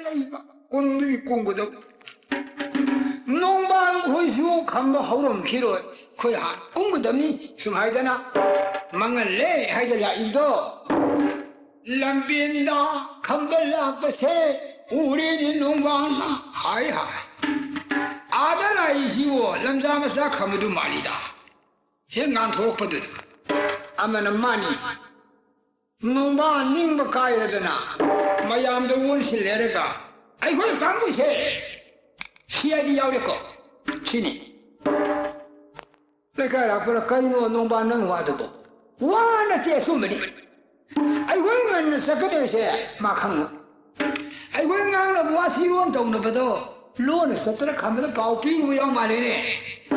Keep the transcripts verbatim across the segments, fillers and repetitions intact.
ꯂꯩꯕ ꯀꯣꯅꯨꯡꯗꯒꯤ ꯀꯨꯝꯒꯗꯕ꯫ ꯅꯣꯡꯕꯥꯟ ꯈꯣꯏꯁꯨ ꯈꯝꯕ ꯍꯧꯔꯝꯈꯤꯔꯣꯏ, ꯑꯩꯈꯣꯏ ꯍꯥꯟꯅ ꯀꯨꯝꯒꯗꯕꯅꯤ ꯁꯨꯝ ꯍꯥꯏꯗꯅ ꯃꯪꯍꯜꯂꯦ ꯍꯥꯏꯗ ꯂꯥꯛꯏꯕꯗꯣ꯫ ꯂꯝꯕꯦꯟꯗ ꯈꯝꯕ ꯂꯥꯛꯄꯁꯦ ꯎꯔꯦꯅꯦ ꯅꯣꯡꯕꯥꯟꯅ ꯍꯥꯏ ꯍꯥꯏ꯫ ꯑꯥꯗ ꯂꯥꯛꯏꯁꯤꯕꯨ ꯂꯝꯖꯥ ꯃꯆꯥ ꯈꯝꯕꯗꯨ ꯃꯥꯜꯂꯤꯗ꯫ ꯍꯦꯛ ꯉꯥꯟꯊꯣꯛꯄꯗꯨꯗ ꯑꯃꯅ ꯃꯥꯅꯤ꯫ ꯅꯣꯡꯕꯥꯟ ꯅꯤꯡꯕ ꯀꯥꯏꯔꯗꯅ ꯃꯌꯥꯝꯗ ꯑꯣꯟꯁꯤꯜꯂꯦꯔꯒ ꯑꯩꯈꯣꯏ ꯀꯥꯡꯕꯨꯁꯦ ꯁꯤ ꯑꯥꯏ ꯗꯤ ꯌꯥꯎꯔꯦꯀꯣ ꯁꯤꯅꯤ꯫ ꯂꯩꯀꯥꯏ ꯂꯥꯛꯄꯗ ꯀꯔꯤꯅꯣ ꯅꯣꯡꯕꯥꯟ ꯅꯪ ꯋꯥꯗꯨꯕꯣ? ꯋꯥ ꯅꯠꯇꯦ ꯑꯆꯨꯝꯕꯅꯤ꯫ ꯑꯩꯈꯣꯏ ꯉꯟꯅ ꯆꯠꯀꯗꯧꯔꯤꯁꯦ ꯃꯥ ꯈꯪꯉꯣꯏ꯫ ꯑꯩꯈꯣꯏ ꯉꯥꯡꯅꯕ ꯋꯥꯁꯤꯔꯣꯟ ꯇꯧꯅꯕꯗꯣ ꯂꯣꯟꯅ ꯆꯠꯇꯅ ꯈꯝꯕꯗ ꯄꯥꯎ ꯄꯤꯔꯨꯕ ꯌꯥꯎ ꯃꯥꯜꯂꯦꯅꯦ꯫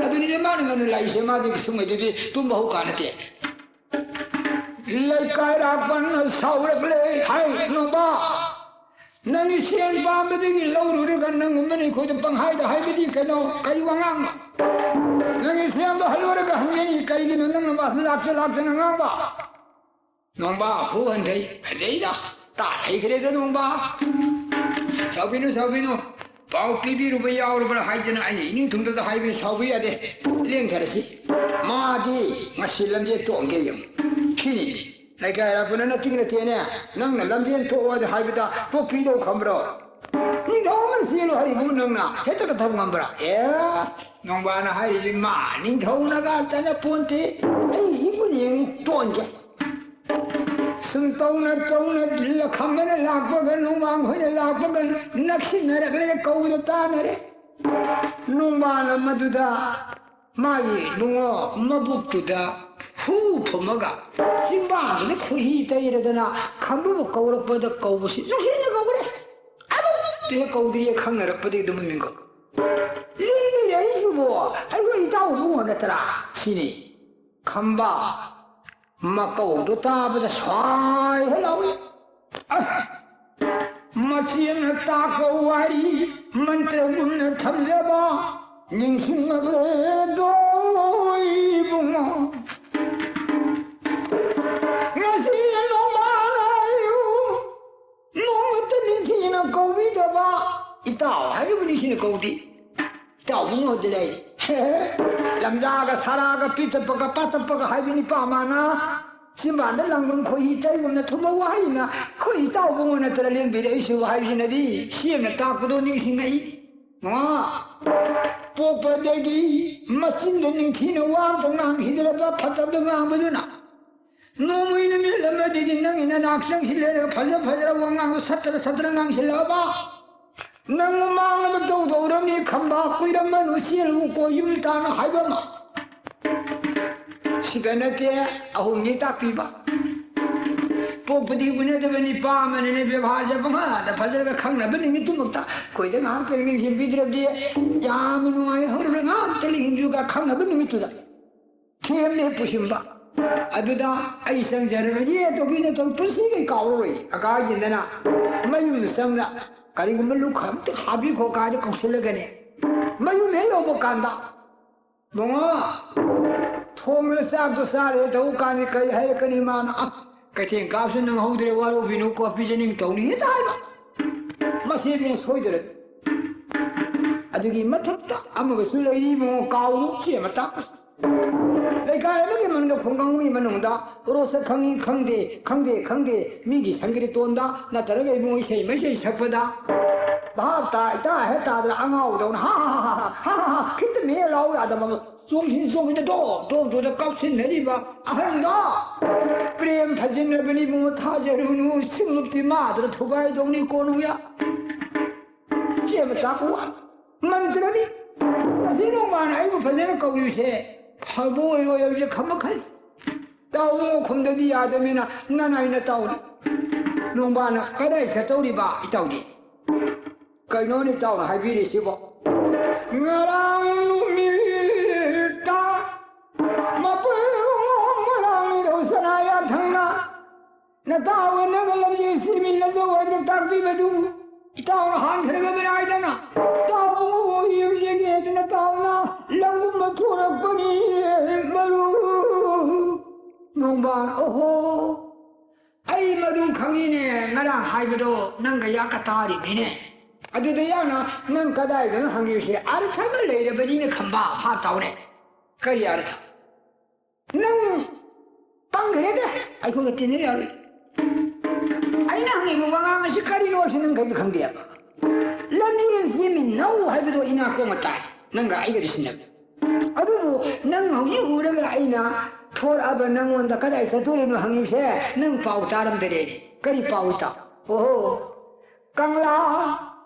ꯑꯗꯨꯅꯤꯅꯦ ꯃꯥꯅ ꯉꯟꯅ ꯂꯥꯛꯏꯁꯦ, ꯃꯥꯗꯤ ꯁꯨꯝꯉꯩꯗꯨꯗꯤ ꯇꯨꯝꯕ ꯍꯧ ꯀꯥ ꯅꯠꯇꯦ꯫ ꯂꯩꯀꯥꯏ ꯂꯥꯛꯄꯅ ꯁꯥꯎꯔꯛꯂꯦ ꯍꯥꯏ ꯅꯣꯡꯕꯥ꯫ ꯅꯪꯒꯤ ꯁꯦꯟ ꯄꯥꯝꯕꯗꯒꯤ ꯂꯧꯔꯨꯔꯒ ꯅꯪꯒꯨꯝꯕꯅ ꯑꯩꯈꯣꯏꯗ ꯄꯪꯍꯥꯏꯗ ꯍꯥꯏꯕꯗꯤ ꯀꯩꯅꯣ? ꯀꯔꯤ ꯋꯥꯉꯥꯡꯅꯣ? ꯅꯪꯒꯤ ꯁꯦꯟꯗꯣ ꯍꯜꯂꯨꯔꯒ ꯍꯪꯒꯅꯤ, ꯀꯔꯤꯒꯤꯅꯣ ꯅꯪꯅ ꯃꯥꯁꯨ ꯂꯥꯛꯆ ꯂꯥꯛꯆꯅ ꯉꯥꯡꯕ? ꯅꯣꯡꯕꯥ ꯍꯨ ꯍꯟꯊꯩ, ꯐꯖꯩꯗ, ꯇꯥ ꯍꯩꯈ꯭ꯔꯦꯗ ꯅꯣꯡꯕꯥ꯫ ꯁꯥꯎꯕꯤꯅꯨ, ꯁꯥꯎꯕꯤꯅꯨ꯫ ꯄꯥꯎ ꯄꯤꯕꯤꯔꯨꯕ ꯌꯥꯎꯔꯕ꯭ꯔꯥ ꯍꯥꯏꯗꯅ ꯑꯩꯅ ꯏꯅꯤꯡ ꯊꯨꯡꯗꯗ ꯍꯥꯏꯕꯅꯤ, ꯁꯥꯎꯕ ꯌꯥꯗꯦ꯫ ꯂꯦꯡꯊꯔꯁꯤ꯫ ꯃꯥꯗꯤ ꯉꯁꯤ ꯂꯝꯖꯦꯟ ꯇꯣꯛꯑꯝꯒꯦ ꯌꯦꯡꯉꯨ꯫ ꯈꯤꯅꯤ꯫ ꯂꯩꯀꯥꯏ ꯂꯥꯛꯄꯅ ꯅꯠꯇꯤꯡ ꯅꯠꯇꯦꯅꯦ꯫ ꯅꯪꯅ ꯂꯝꯖꯦꯟ ꯇꯣꯛꯑꯣꯗꯤ ꯍꯥꯏꯕꯗ ꯇꯣꯛꯄꯤꯗꯧ ꯈꯪꯕ꯭ꯔꯣ? ꯅꯤꯡꯊꯧ ꯑꯃ ꯆꯦꯜꯂꯨ ꯍꯥꯏꯔꯤꯕꯨ ꯅꯪꯅ ꯍꯦꯛꯇ ꯀꯟꯊꯕ ꯉꯝꯕ꯭ꯔꯥ? ꯑꯦ, ꯅꯣꯡꯕꯥꯅ ꯍꯥꯏꯔꯤꯁꯤ ꯃꯥ ꯅꯤꯡꯊꯧꯅꯒ ꯆꯠꯅ ꯄꯣꯟꯇꯦ꯫ ꯑꯩ ꯏꯕꯨ ꯌꯦꯡꯉꯨ ꯇꯣꯟꯒꯦ꯫ ꯁꯨꯝ ꯇꯧꯅ ꯇꯧꯅ ꯂꯈꯝꯕꯅ ꯂꯥꯛꯄꯒ ꯅꯣꯡꯕꯥꯟ ꯈꯣꯏꯅ ꯂꯥꯛꯄꯒ ꯅꯛꯁꯤꯟꯅꯔꯛꯂꯦ, ꯀꯧꯕꯗ ꯇꯥꯅꯔꯦ꯫ ꯅꯣꯡꯕꯥꯟꯅ ꯃꯗꯨꯗ ꯃꯥꯒꯤ ꯏꯕꯨꯡꯉꯣ ꯃꯕꯨꯛꯇꯨꯗ ꯍꯨ ꯐꯨꯝꯃꯒ ꯆꯤꯝꯕꯥꯟꯗꯨꯗ ꯈꯣꯏꯍꯤ ꯇꯩꯔꯗꯅ ꯈꯝꯕꯕꯨ ꯀꯧꯔꯛꯄꯗ ꯀꯧꯕꯁꯤ ꯅꯨꯡꯁꯤꯅ ꯀꯧꯈ꯭ꯔꯦ꯫ ꯑꯃꯨꯛꯇ ꯍꯦꯛ ꯀꯧꯗ꯭ꯔꯤꯌꯦ, ꯈꯪꯅꯔꯛꯄꯗꯒꯤ ꯑꯗꯨꯝ ꯃꯃꯤꯡ ꯀꯧ꯫ ꯂꯤꯔꯤꯔꯛꯏꯁꯤꯕꯨ ꯑꯩꯈꯣꯏ ꯏꯇꯥꯎ ꯏꯕꯨꯡꯉꯣ ꯅꯠꯇ꯭ꯔꯥ? ꯁꯤꯅꯤ꯫ ꯈꯝꯕ ꯃꯀꯧꯗꯨ ꯇꯥꯕꯗ ꯁ꯭ꯋꯥꯏ ꯍꯦꯛ ꯂꯥꯎꯏ꯫ ꯑ! ꯃꯆꯦꯅ ꯇꯥꯛꯄ ꯋꯥꯔꯤ ꯃꯟꯇ꯭ꯔꯒꯨꯝꯅ ꯊꯝꯖꯕ ꯅꯤꯡꯁꯤꯡꯂꯛꯂꯦꯗꯣ ꯏꯕꯨꯡꯉꯣ꯫ ꯉꯁꯤ ꯅꯣꯡꯃ ꯉꯥꯏꯌꯨ, ꯅꯣꯡꯃꯇ ꯁꯤꯅ ꯀꯧꯕꯤꯗꯕ ꯏꯇꯥꯎ ꯍꯥꯏꯔꯤꯕꯅꯤ, ꯁꯤꯅ ꯀꯧꯗꯦ꯫ ꯏꯇꯥꯎꯕꯨ ꯃꯍꯨꯠꯇ ꯂꯩ꯫ ꯂꯝꯖꯥꯒ ꯁꯥꯔꯥꯒ ꯄꯤꯇꯞꯄꯒ ꯄꯥꯇꯞꯄꯒ ꯍꯥꯏꯕ ꯅꯤꯄꯥ ꯃꯥꯅ ꯆꯤꯝꯕꯥꯟꯗ ꯂꯥꯡꯕꯟ ꯈꯣꯏꯍꯤ ꯇꯩꯒꯨꯝꯅ ꯊꯨꯝꯕ ꯋꯥꯍꯩꯅ ꯑꯩꯈꯣꯏ ꯏꯇꯥꯎꯕꯨ ꯅꯠꯇ꯭ꯔ ꯂꯦꯡꯕꯤꯔꯛꯏꯁꯤꯕꯨ ꯍꯥꯏꯕꯁꯤꯅꯗꯤ ꯁꯤ ꯑꯃꯅ ꯇꯥꯛꯄꯗꯣ ꯅꯤꯡꯁꯤꯡꯉꯛꯏ꯫ ꯃꯉꯥ, ꯄꯣꯛꯄꯗꯒꯤ ꯃꯆꯤꯟꯗ ꯅꯤꯡꯊꯤꯅ ꯋꯥ ꯑꯝꯇ ꯉꯥꯡꯈꯤꯗ꯭ꯔꯕ ꯐꯠꯇꯕꯗ ꯉꯥꯡꯕꯗꯨꯅ ꯅꯣꯡꯃꯒꯤ ꯅꯨꯃꯤꯠ ꯑꯃꯗꯤ ꯅꯪꯒꯤ ꯅꯅꯥꯛ ꯆꯪꯁꯤꯜꯂꯦ, ꯐꯖ ꯐꯖꯔ ꯋꯥꯉꯥꯡꯗꯣ ꯁꯠꯇ꯭ꯔ ꯁꯠꯇ꯭ꯔ ꯉꯥꯡꯁꯤꯜꯂꯛꯑꯕ, ꯅꯪ ꯃꯃꯥꯡ ꯑꯃ ꯇꯧꯗꯧꯔꯝꯃꯤ, ꯈꯝꯕꯥ ꯀꯨꯏꯔꯝꯃꯅꯨ, ꯆꯦꯜꯂꯨꯀꯣ ꯌꯨꯝ ꯇꯥꯅ ꯍꯥꯏꯕ ꯑꯃ꯫ ꯁꯤꯗ ꯅꯠꯇꯦ, ꯑꯍꯨꯝꯅꯤ ꯇꯥꯛꯄꯤꯕ꯫ ꯄꯣꯛꯄꯗꯤ ꯎꯅꯗꯕ ꯅꯤꯄꯥ ꯑꯃꯅꯤꯅꯦ, ꯕꯦꯕꯥꯔꯁꯦ ꯄꯪꯐꯗ ꯐꯖꯔꯒ ꯈꯪꯅꯕ ꯅꯨꯃꯤꯠꯇꯨꯃꯛꯇ ꯑꯩꯈꯣꯏꯗ ꯉꯥꯏꯍꯥꯛꯇꯪ ꯅꯤꯡꯁꯤꯡꯕꯤꯗ꯭ꯔꯕꯗꯤ ꯌꯥꯝꯅ ꯅꯨꯡꯉꯥꯏ ꯍꯧꯔꯔꯣꯏ꯫ ꯉꯥꯏꯍꯥꯛꯇ ꯅꯤꯡꯁꯤꯡꯕꯤꯌꯨꯒ ꯈꯪꯅꯕ ꯅꯨꯃꯤꯠꯇꯨꯗ ꯊꯦꯝꯂꯦ ꯄꯨꯁꯤꯟꯕ꯫ ꯑꯗꯨꯗ ꯑꯩ ꯆꯪꯖꯔꯔꯣꯏ, ꯇꯧꯕꯤꯅ ꯇꯧ ꯄꯨꯟꯁꯤꯒꯤ ꯀꯥꯎꯔꯔꯣꯏ꯫ ꯑꯀꯥꯏꯗꯅ ꯃꯌꯨꯝ ꯆꯪꯗ ꯀꯔꯤꯒꯨꯝꯕ ꯂꯨꯈ ꯑꯝꯇ ꯍꯥꯞꯄꯤꯈꯣ ꯀꯥꯏꯗ ꯀꯧꯁꯤꯜꯂꯒꯅꯦ꯫ ꯃꯌꯨꯝ ꯍꯦꯛ ꯌꯧꯕ ꯀꯥꯟꯗ, "ꯕꯨꯡꯉꯣ, ꯊꯣꯡꯗꯨꯅ ꯆꯥꯛꯇꯣ ꯆꯥꯔꯦ ꯇꯧ ꯀꯥꯟꯗ ꯀꯔꯤ ꯍꯥꯏꯔꯛꯀꯅꯤ ꯃꯥꯅ? ꯑ, ꯀꯩꯊꯦꯜ ꯀꯥꯕꯁꯨ ꯅꯪꯍꯧꯗ꯭ꯔꯦ, ꯋꯥꯔꯧꯕꯤꯅꯨꯀꯣ, ꯄꯤꯖꯅꯤꯡ ꯇꯧꯅꯤ" ꯍꯦꯛꯇ ꯍꯥꯏꯕ꯫ ꯃꯁꯤꯗꯤ ꯁꯣꯏꯗ꯭ꯔꯦ꯫ ꯑꯗꯨꯒꯤ ꯃꯊꯛꯇ ꯑꯃꯒꯁꯨ ꯂꯩꯔꯤ, ꯏꯕꯨꯡꯉꯣ, ꯀꯥꯎꯅꯨ ꯁꯤ ꯑꯃ ꯇꯥꯛꯄꯁꯤ꯫ ꯂꯩꯀꯥꯏ ꯑꯃꯒꯤ ꯃꯅꯨꯡꯗ, ꯈꯨꯡꯒꯪ ꯑꯃꯒꯤ ꯃꯅꯨꯡꯗ ꯔꯣꯁ ꯈꯪꯉꯤ ꯈꯪꯗꯦ, ꯈꯪꯗꯦ ꯈꯪꯗꯦ, ꯃꯤꯒꯤ ꯁꯪꯀꯤꯔꯇꯣꯟꯗ ꯅꯠꯇ꯭ꯔꯒ ꯏꯕꯨꯡꯉꯣ ꯏꯁꯩ ꯃꯩꯁꯩ ꯁꯛꯄꯗ ꯚꯥꯞ ꯇꯥ ꯏꯇꯥ ꯍꯦꯛ ꯇꯥꯗꯅ ꯑꯉꯥꯎꯕꯗꯧꯅ ꯍꯥ ꯍꯥ ꯍꯥ ꯈꯤꯇ ꯃꯦ ꯂꯥꯎ ꯌꯥꯗꯕ ꯑꯃ ꯆꯣꯡꯁꯤꯟ ꯆꯣꯡꯁꯤꯟꯗ ꯗꯣ ꯗꯣ ꯗꯣꯗ ꯀꯥꯞꯁꯤꯟꯅꯔꯤꯕ ꯑꯍꯟꯗꯣ꯫ ꯄ꯭ꯔꯦꯝ ꯐꯖꯤꯟꯅꯕꯅꯤ ꯏꯕꯨꯡꯉꯣ, ꯊꯥꯖꯔꯨꯅꯨ, ꯁꯤꯡꯂꯨꯞꯇꯤ ꯃꯥꯗꯅ ꯊꯨꯒꯥꯏꯗꯧꯅꯤ ꯀꯣꯅꯨꯡꯌꯥ꯫ ꯆꯦ ꯑꯃ ꯇꯥꯛꯄ ꯋꯥꯅꯤ꯫ ꯃꯟꯇ꯭ꯔꯅꯤ꯫ ꯑꯁꯤ ꯅꯣꯡꯃꯅ ꯑꯩꯕꯨ ꯐꯖꯅ ꯀꯧꯔꯤꯕꯁꯦ ꯐꯕ ꯑꯣꯏꯔꯣꯏ ꯍꯥꯏꯕꯁꯦ ꯈꯝꯕ ꯈꯜꯂꯤ꯫ ꯇꯥꯎ ꯏꯕꯨꯡꯉꯣ, ꯈꯨꯝꯗꯗꯤ ꯌꯥꯗꯕꯅꯤꯅ ꯅꯅꯥꯏꯅ ꯇꯥꯎꯅꯤ꯫ ꯅꯣꯡꯕꯥꯅ ꯀꯗꯥꯏ ꯆꯠꯇꯧꯔꯤꯕ ꯏꯇꯥꯎꯗꯤ? ꯀꯩꯅꯣꯅꯦ ꯏꯇꯥꯎꯅ ꯍꯥꯏꯕꯤꯔꯤꯁꯤꯕꯣ? ꯉꯔꯥꯡ ꯅꯨꯃꯤꯠꯇ ꯃꯄꯨꯡ ꯉꯔꯥꯡ ꯅꯤꯔꯧ ꯁꯅꯥ ꯌꯥꯊꯪꯅ ꯅꯇꯥꯎꯒ ꯅꯪꯒ ꯂꯝꯖꯦꯜ ꯆꯦꯟꯃꯤꯟꯅꯖꯧ ꯍꯥꯏꯗꯅ ꯇꯥꯛꯄꯤꯕꯗꯨ ꯏꯇꯥꯎꯅ ꯍꯥꯟꯈ꯭ꯔꯒ ꯕꯤꯔꯥꯏꯗꯅ ꯇꯥꯎꯕꯨ ꯌꯦꯡꯖꯒꯦꯗꯅ ꯇꯥꯎꯅ ꯂꯝꯒꯨꯝꯕ ꯊꯣꯔꯛꯄꯅꯤ ꯃꯔꯨ ꯅꯣꯡꯕꯥꯟ꯫ ꯑꯣꯍꯣ꯫ ꯑꯩ ꯃꯗꯨ ꯈꯪꯉꯤꯅꯦ, ꯉꯔꯥꯡ ꯍꯥꯏꯕꯗꯣ ꯅꯪꯒ ꯌꯥꯀ ꯇꯥꯔꯤꯕꯅꯤꯅꯦ꯫ ꯑꯗꯨꯗ ꯌꯥꯅ ꯅꯪ ꯀꯗꯥꯏꯗꯅꯣ ꯍꯪꯉꯤꯕꯁꯦ ꯑꯔꯊ ꯑꯃ ꯂꯩꯔꯕꯅꯤꯅ ꯈꯝꯕ ꯐꯥ ꯇꯥꯎꯅꯦ꯫ ꯀꯔꯤ ꯑꯔꯊ? ꯅꯪ ꯄꯪꯈ꯭ꯔꯦꯗ, ꯑꯩꯈꯣꯏꯒ ꯇꯤꯟꯅ ꯌꯥꯔꯣꯏ꯫ ꯑꯩꯅ ꯍꯪꯉꯤꯕ ꯋꯥꯉꯥꯡ ꯑꯁꯤ ꯀꯔꯤꯅꯣ ꯍꯥꯏꯁꯤ ꯅꯪ ꯀꯔꯤ ꯈꯪꯗꯦꯕ? ꯂꯝꯖꯦꯜ ꯆꯦꯟꯃꯤꯟꯅꯧ ꯍꯥꯏꯕꯗꯣ ꯏꯅꯥꯛ ꯀꯣꯡꯅ ꯇꯥꯏ, ꯅꯪꯒ ꯑꯩꯒꯗꯤ ꯁꯤꯟꯅꯕ꯫ ꯑꯗꯨꯕꯨ ꯅꯪ ꯍꯧꯖꯤꯛ ꯎꯔꯒ ꯑꯩꯅ ꯊꯣꯔꯛꯑꯕ ꯅꯪꯉꯣꯟꯗ ꯀꯗꯥꯏ ꯆꯠꯇꯣꯔꯤꯅꯣ ꯍꯪꯉꯤꯕꯁꯦ ꯅꯪ ꯄꯥꯎ ꯇꯥꯔꯝꯗꯔꯦꯅꯦ꯫ ꯀꯔꯤ ꯄꯥꯎ ꯇꯥ? ꯑꯣꯍꯣ, ꯀꯪꯂꯥ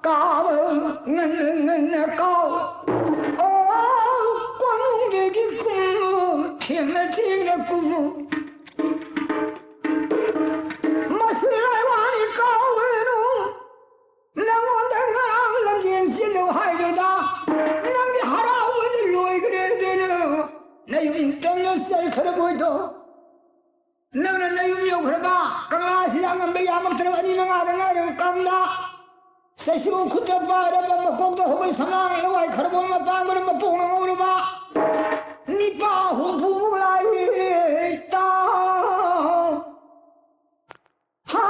ꯀꯥꯕ ꯉꯟꯅ ꯉꯟꯅ ꯀꯥꯎ꯫ ꯑꯣ, ꯀꯣꯅꯨꯡꯗꯒꯤ ꯀꯨꯝꯃꯨ, ꯊꯦꯡꯅ ꯊꯦꯡꯅ ꯀꯨꯝꯃꯨ꯫ ꯃꯁꯤ ꯂꯥꯏꯋꯥꯅꯤ ꯀꯥꯎꯒꯅꯨ꯫ ꯅꯪꯉꯣꯟꯗ ꯉꯔꯥꯡ ꯂꯝꯖꯦꯟ ꯆꯦꯜꯂꯨ ꯍꯥꯏꯕꯗ ꯅꯪꯗꯤ ꯍꯔꯥꯎꯕꯗ ꯂꯣꯏꯈ꯭ꯔꯦꯗꯅ ꯅꯌꯨꯝ ꯇꯝꯅ ꯆꯠꯈ꯭ꯔꯕꯣꯏꯗꯣ꯫ ꯅꯪꯅ ꯅꯌꯨꯝ ꯌꯧꯈ꯭ꯔꯕ, ꯀꯪꯂꯥꯁꯤꯗ ꯑꯉꯝꯕ ꯌꯥꯝꯃꯛꯇ꯭ꯔꯕ ꯑꯅꯤ ꯃꯉꯥꯗ ꯉꯥꯏꯔꯕ ꯀꯝꯗ ꯆꯩꯁꯨ ꯈꯨꯠꯇ ꯄꯥꯏꯔꯕ, ꯃꯀꯣꯛꯇ ꯍꯧꯕ ꯁꯅꯥ ꯂꯋꯥꯏ ꯈꯔꯕꯣꯟ ꯃꯄꯥꯡꯒꯅ ꯃꯄꯣꯛꯅ ꯉꯧꯔꯕ ꯅꯤꯄꯥ ꯍꯨꯝꯐꯨꯃꯨꯛ ꯂꯥꯏꯔꯦ ꯇꯥꯎ꯫ ꯍꯥ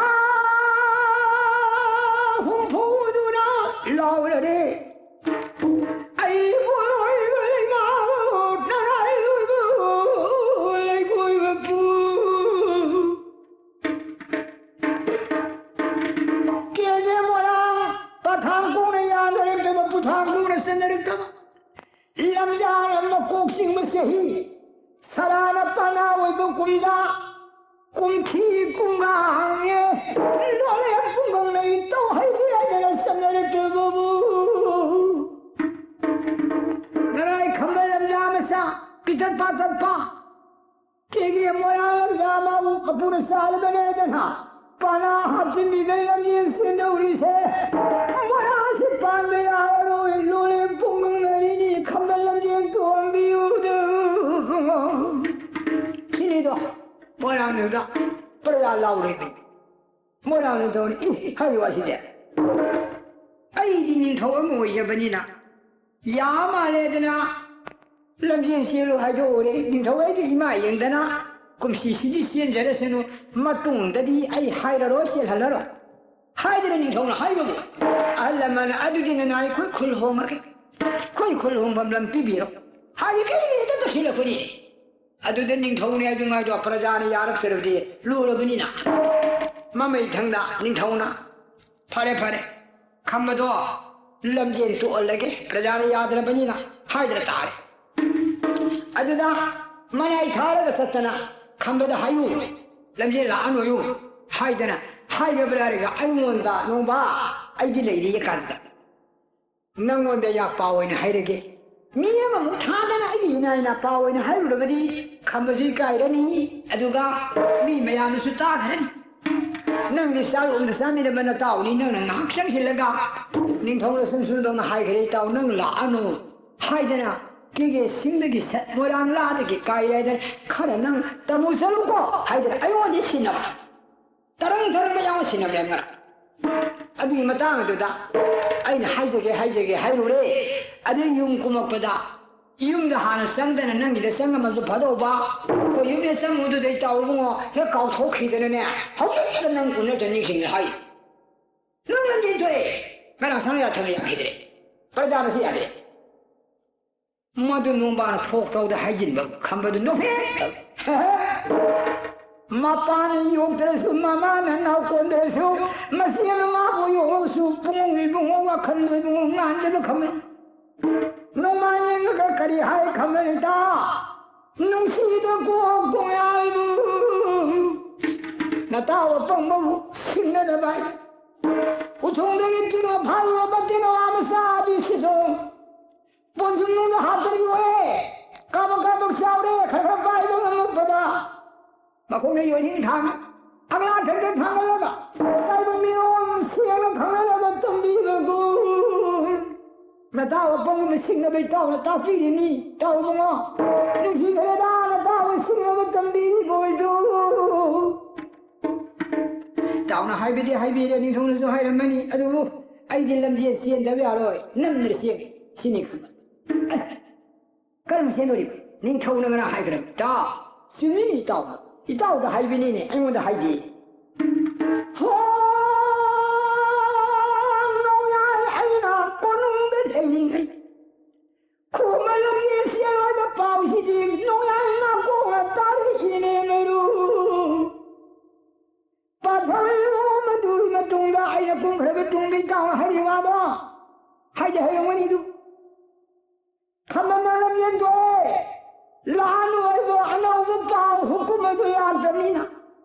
ꯍꯨꯝꯐꯨꯗꯨꯅ ꯂꯥꯎꯔꯔꯦ꯫ ꯑꯩꯕꯨ ꯂꯣꯏꯕ ꯂꯩꯃꯥꯕꯨ ꯅꯔꯥꯏ ꯂꯣꯏꯕ ꯂꯩꯀꯣꯏꯕ ꯄꯨ꯫ ꯀꯦꯖꯦ ꯃꯣꯏꯔꯥꯡ ꯄꯊꯥꯡ ꯀꯣꯡꯅ ꯌꯥꯅꯔꯛꯇꯕ, ꯄꯨꯊꯥꯡ ꯀꯣꯡꯅ ꯆꯟꯅꯔꯛꯇꯕ꯫ ꯂꯝꯖꯥ ꯂꯝꯕ ꯀꯣꯛ ꯆꯤꯡꯕ ꯆꯍꯤ ꯁꯔꯥꯅ ꯄꯥꯅꯥ ꯑꯣꯏꯕ ꯀꯨꯝꯖꯥ ꯀꯨꯝꯊꯤ ꯀꯨꯝꯒꯥꯡꯉꯦ ꯂꯣꯂꯦ ꯄꯨꯡꯒꯪꯅ ꯏꯇꯧ ꯍꯩꯕꯤ ꯍꯥꯏꯗꯅ ꯆꯠꯅꯔꯛꯇꯕꯕꯨ ꯉꯔꯥꯏ ꯈꯝꯕ ꯂꯝꯖꯥ ꯃꯆꯥ ꯄꯤꯇꯠ ꯄꯥꯇꯠꯄ ꯀꯦꯒꯦ ꯃꯣꯏꯔꯥꯡ ꯂꯝꯖꯥ ꯃꯥꯕꯨ ꯃꯄꯨꯅ ꯆꯥꯔꯒꯅꯦꯗꯅ ꯄꯥꯅꯥ ꯍꯥꯞꯆꯤꯟꯕꯤꯗꯅ ꯂꯝꯖꯦꯟ ꯆꯦꯟꯗꯧꯔꯤꯁꯦ꯫ ꯃꯣꯏꯔꯥꯡꯁꯤ ꯄꯥꯟꯕ ꯌꯥꯔꯔꯣꯏ, ꯂꯣꯂꯦ ꯄꯨꯡꯒꯪꯅꯔꯤꯅꯤ ꯈꯝꯕ ꯂꯝꯖꯦꯟ ꯇꯣꯡꯕꯤꯌꯨꯗ꯫ ꯁꯤꯅꯤꯗꯣ ꯃꯣꯏꯔꯥꯡꯗꯨꯗ ꯄ꯭ꯔꯖꯥ ꯂꯥꯎꯔꯦ꯫ ꯃꯣꯏꯔꯥꯡ ꯅꯤꯡꯊꯧꯅ ꯏ ꯍꯥꯏꯔꯤꯕ ꯋꯥꯁꯤꯗꯤ꯫ ꯑꯩꯗꯤ ꯅꯤꯡꯊꯧ ꯑꯃ ꯑꯣꯏꯖꯕꯅꯤꯅ ꯌꯥ ꯃꯥꯜꯂꯦꯗꯅ ꯂꯝꯖꯦꯟ ꯆꯦꯜꯂꯨ ꯍꯥꯏꯗꯣꯛꯎꯔꯦ꯫ ꯅꯤꯡꯊꯧ ꯑꯩꯒꯤ ꯏꯃꯥ ꯌꯦꯡꯗꯅ ꯀꯨꯝꯁꯤꯁꯤꯗꯤ ꯆꯦꯟꯖꯔꯁꯅꯨ, ꯃꯇꯨꯡꯗꯗꯤ ꯑꯩ ꯍꯥꯏꯔꯔꯣꯏ, ꯆꯦꯜꯍꯜꯂꯔꯣꯏ ꯍꯥꯏꯗꯅ ꯅꯤꯡꯊꯧꯅ ꯍꯥꯏꯕꯕꯨ, ꯑꯍꯜ ꯂꯃꯟ ꯑꯗꯨꯗꯤ ꯅꯅꯥꯏ ꯑꯩꯈꯣꯏ ꯈꯨꯜ ꯍꯣꯡꯉꯒꯦ, ꯑꯩꯈꯣꯏ ꯈꯨꯜ ꯍꯣꯡꯐꯝ ꯂꯝ ꯄꯤꯕꯤꯔꯣ ꯍꯥꯏꯗꯤ ꯀꯔꯤꯗ ꯇꯧꯁꯤꯜꯂꯛꯄꯅꯤꯅꯦ꯫ ꯑꯗꯨꯗ ꯅꯤꯡꯊꯧꯅꯦ ꯍꯥꯏꯗꯨꯉꯥꯏꯗꯣ ꯄ꯭ꯔꯖꯥꯅ ꯌꯥꯔꯛꯇ꯭ꯔꯕꯗꯤ ꯂꯨꯔꯕꯅꯤꯅ, ꯃꯃꯩꯊꯪꯗ ꯅꯤꯡꯊꯧꯅ, "ꯐꯔꯦ, ꯐꯔꯦ, ꯈꯝꯕꯗꯣ ꯂꯝꯖꯦꯟ ꯇꯣꯛꯍꯜꯂꯒꯦ, ꯄ꯭ꯔꯖꯥꯅ ꯌꯥꯗ꯭ꯔꯕꯅꯤꯅ" ꯍꯥꯏꯗꯅ ꯇꯥꯔꯦ꯫ ꯑꯗꯨꯗ ꯃꯅꯥꯏ ꯊꯥꯔꯒ ꯆꯠꯇꯅ ꯈꯝꯕꯗ ꯍꯥꯏꯌꯨ, "ꯂꯝꯖꯦꯜ ꯂꯥꯛꯑꯅꯣꯌꯨ" ꯍꯥꯏꯗꯅ ꯍꯥꯏꯔꯕ꯭ꯔꯥ ꯍꯥꯏꯔꯒ ꯑꯩꯉꯣꯟꯗ, "ꯅꯣꯡꯕ, ꯑꯩꯗꯤ ꯂꯩꯔꯤꯌꯦ ꯀꯥꯟꯗ ꯅꯪꯉꯣꯟꯗ ꯌꯥꯄꯥ ꯑꯣꯏꯅ ꯍꯥꯏꯔꯒꯦ꯫ ꯃꯤ ꯑꯃꯃꯨꯛ ꯊꯥꯗꯅ ꯑꯩꯒꯤ ꯏꯅꯥ ꯏꯅꯥ ꯄꯥ ꯑꯣꯏꯅ ꯍꯥꯏꯔꯨꯔꯕꯗꯤ ꯈꯝꯕꯁꯨ ꯏꯀꯥꯏꯔꯅꯤ, ꯑꯗꯨꯒ ꯃꯤ ꯃꯌꯥꯝꯅꯁꯨ ꯇꯥꯈ꯭ꯔꯅꯤ꯫ ꯅꯪꯗꯤ ꯆꯥꯔꯣꯡꯗ ꯆꯥꯃꯤꯟꯅꯕ ꯅꯇꯥꯎꯅꯤ, ꯅꯪꯅ ꯉꯥꯏꯍꯥꯛ ꯆꯪꯁꯤꯜꯂꯒ ꯅꯤꯡꯊꯧꯅ ꯁꯨꯝ ꯁꯨꯝꯗꯧꯅ ꯍꯥꯏꯈ꯭ꯔꯦ, ꯏꯇꯥꯎ, ꯅꯪ ꯂꯥꯛꯑꯅꯨ" ꯍꯥꯏꯗꯅ, ꯀꯦꯒꯦ ꯁꯤꯡꯗꯒꯤ ꯁꯠ ꯃꯣꯏꯔꯥꯡ ꯂꯥꯗꯒꯤ ꯀꯥꯏꯔꯦ ꯍꯥꯏꯗꯅ ꯈꯔ ꯅꯪ ꯇꯝꯃꯨ ꯆꯠꯂꯨꯀꯣ ꯍꯥꯏꯗꯅ ꯑꯩꯉꯣꯟꯗ ꯁꯤꯟꯅꯕ꯫ ꯇꯔꯪ ꯇꯔꯪ ꯃꯌꯥꯝ ꯑꯃ ꯁꯤꯟꯅꯕꯅꯦ ꯉꯔꯥꯡ꯫ ꯑꯗꯨꯒꯤ ꯃꯇꯥꯡ ꯑꯗꯨꯗ ꯑꯩꯅ ꯍꯥꯏꯖꯒꯦ, ꯍꯥꯏꯖꯒꯦ ꯍꯥꯏꯔꯨꯔꯦ꯫ ꯑꯗꯩ ꯌꯨꯝ ꯀꯨꯝꯃꯛꯄꯗ ꯌꯨꯝꯗ ꯍꯥꯟꯅ ꯆꯪꯗꯅ ꯅꯪꯒꯤꯗ ꯆꯪꯉꯝꯃꯁꯨ ꯐꯗꯧꯕ, ꯑꯩꯈꯣꯏ ꯌꯨꯝꯗ ꯆꯪꯉꯨꯗꯨꯗ ꯏꯇꯥꯎ ꯏꯕꯨꯡꯉꯣ ꯍꯦꯛ ꯀꯥꯎꯊꯣꯛꯈꯤꯗꯅꯅꯦ, ꯍꯧꯖꯤꯛꯇ ꯅꯪ ꯎꯅꯗ ꯅꯤꯡꯁꯤꯡꯉꯦ ꯍꯥꯏ꯫ ꯅꯪ ꯂꯝꯖꯦꯟ ꯊꯣꯛꯑꯦ, ꯉꯔꯥꯡ ꯁꯅꯥ ꯌꯥꯊꯪ ꯌꯥꯈꯤꯗ꯭ꯔꯦ, ꯄ꯭ꯔꯖꯥꯅꯁꯨ ꯌꯥꯗ꯭ꯔꯦ꯫ ꯃꯗꯨ ꯅꯣꯡꯕꯥꯅ ꯊꯣꯛ ꯊꯣꯛꯇ ꯍꯥꯏꯖꯤꯟꯕ ꯈꯝꯕꯗꯨ ꯅꯣꯛꯐꯦꯠ ꯇꯧꯏ꯫ ꯃꯄꯥꯅ ꯌꯣꯛꯇ꯭ꯔꯁꯨ, ꯃꯃꯥꯅ ꯅꯥꯎ ꯀꯣꯟꯗ꯭ꯔꯁꯨ, ꯃꯆꯦꯅ ꯃꯥꯕꯨ ꯌꯣꯛꯂꯁꯨ, ꯄꯨꯡꯉꯧ ꯏꯕꯨꯡꯉꯣ, ꯋꯥꯈꯜꯗ ꯏꯕꯨꯡꯉꯣ ꯉꯥꯟꯖꯕ ꯈꯝꯕ꯫ ꯅꯣꯡꯃꯥꯏ ꯌꯦꯡꯉꯒ ꯀꯔꯤ ꯍꯥꯏ ꯈꯝꯕꯅꯤꯇꯥ? ꯅꯨꯡꯁꯤꯗ ꯀꯣꯛ ꯀꯣꯡꯌꯥꯏꯕꯨ, ꯅꯇꯥꯎ ꯑꯄꯪꯕꯕꯨ ꯁꯤꯡꯅꯗꯕ ꯍꯥꯏ꯫ ꯎꯊꯣꯡꯗꯒꯤ ꯇꯤꯡꯉ ꯐꯥꯔꯨꯔꯕ ꯇꯤꯅꯋꯥ ꯃꯆꯥ ꯑꯗꯨꯁꯤꯗꯣ ꯄꯣꯟꯖꯨꯝꯅꯨꯡꯗ ꯍꯥꯞꯇꯔꯤꯕꯣꯏ, ꯀꯥꯕꯛ ꯀꯥꯕꯛ ꯆꯥꯎꯔꯦ, ꯈꯔ ꯈꯔ ꯄꯥꯏꯕ ꯉꯝꯂꯛꯄꯗ ꯃꯈꯣꯡꯗ ꯌꯣꯏꯔꯤꯡ ꯊꯥꯡ, ꯐꯛꯂꯥꯡ ꯊꯛꯇ ꯊꯥꯡꯒꯠꯂꯒ ꯇꯥꯏꯕꯪ ꯃꯤꯔꯣꯜ ꯁꯦꯡꯅ ꯈꯪꯅꯅꯕ ꯇꯝꯕꯤꯕꯒꯨꯝ, ꯅꯇꯥꯎ ꯑꯄꯪꯕ ꯁꯤꯡꯅꯕ ꯏꯇꯥꯎꯅ ꯇꯥꯛꯄꯤꯔꯤꯅꯤ꯫ ꯏꯇꯥꯎ ꯏꯕꯨꯡꯉꯣ, ꯅꯨꯡꯁꯤꯈ꯭ꯔꯦꯗ, ꯅꯇꯥꯎ ꯁꯤꯡꯅꯕ ꯇꯝꯕꯤꯔꯤꯕ ꯑꯣꯏꯗꯣ꯫ ꯏꯇꯥꯎꯅ ꯍꯥꯏꯕꯗꯤ ꯍꯥꯏꯕꯤꯔꯦ, ꯅꯤꯡꯊꯧꯅꯁꯨ ꯍꯥꯏꯔꯝꯃꯅꯤ, ꯑꯗꯨꯕꯨ ꯑꯩꯗꯤ ꯂꯝꯖꯦꯜ ꯆꯦꯟꯗꯕ ꯌꯥꯔꯣꯏ, ꯅꯝꯗꯅ ꯆꯦꯟꯒꯦ ꯁꯤꯅꯤ ꯈꯪꯕ꯫ ꯀꯔꯝ ꯆꯦꯟꯗꯣꯔꯤꯕ? ꯅꯤꯡꯊꯧꯅ ꯉꯔꯥꯡ ꯍꯥꯏꯈ꯭ꯔꯕ, "ꯏꯇꯥꯎ, ꯆꯨꯝꯃꯤꯅꯦ ꯏꯇꯥꯎ꯫ ꯏꯇꯥꯎꯗ ꯍꯥꯏꯕꯅꯤꯅꯦ, ꯑꯩꯉꯣꯟꯗ ꯍꯥꯏꯗꯦ꯫ ꯍꯣ, ꯅꯣꯡꯌꯥꯏ ꯑꯩꯅ ꯀꯣꯅꯨꯡꯗ ꯂꯩꯔꯤꯉꯩ ꯈꯨꯃꯂꯝꯒꯤ ꯆꯦꯜꯂꯣꯏꯕ ꯄꯥꯎꯁꯤꯗꯤ ꯅꯣꯡꯌꯥꯏ ꯅꯥꯀꯣꯡꯅ ꯇꯥꯔꯛꯏꯅꯦ ꯃꯔꯨ꯫ ꯄꯥꯊꯧ ꯃꯗꯨꯒꯤ ꯃꯇꯨꯡꯗ ꯑꯩꯅ ꯀꯨꯝꯈ꯭ꯔꯕ ꯇꯨꯡꯗ ꯏꯇꯥꯎꯅ ꯍꯥꯏꯔꯤ ꯋꯥꯗꯣ ꯍꯥꯏꯗꯤ ꯍꯩꯔꯝꯒꯅꯤꯗꯨ꯫ ꯈꯝꯕꯟꯅ ꯂꯝꯖꯦꯟ ꯊꯣꯛꯑꯦ꯫ ꯂꯥꯟ ꯑꯣꯏꯕ ꯑꯅꯧꯕ ꯄꯥꯎ ꯍꯨꯀꯨꯝ ꯑꯗꯨ ꯂꯥꯛꯇꯕꯅꯤꯅ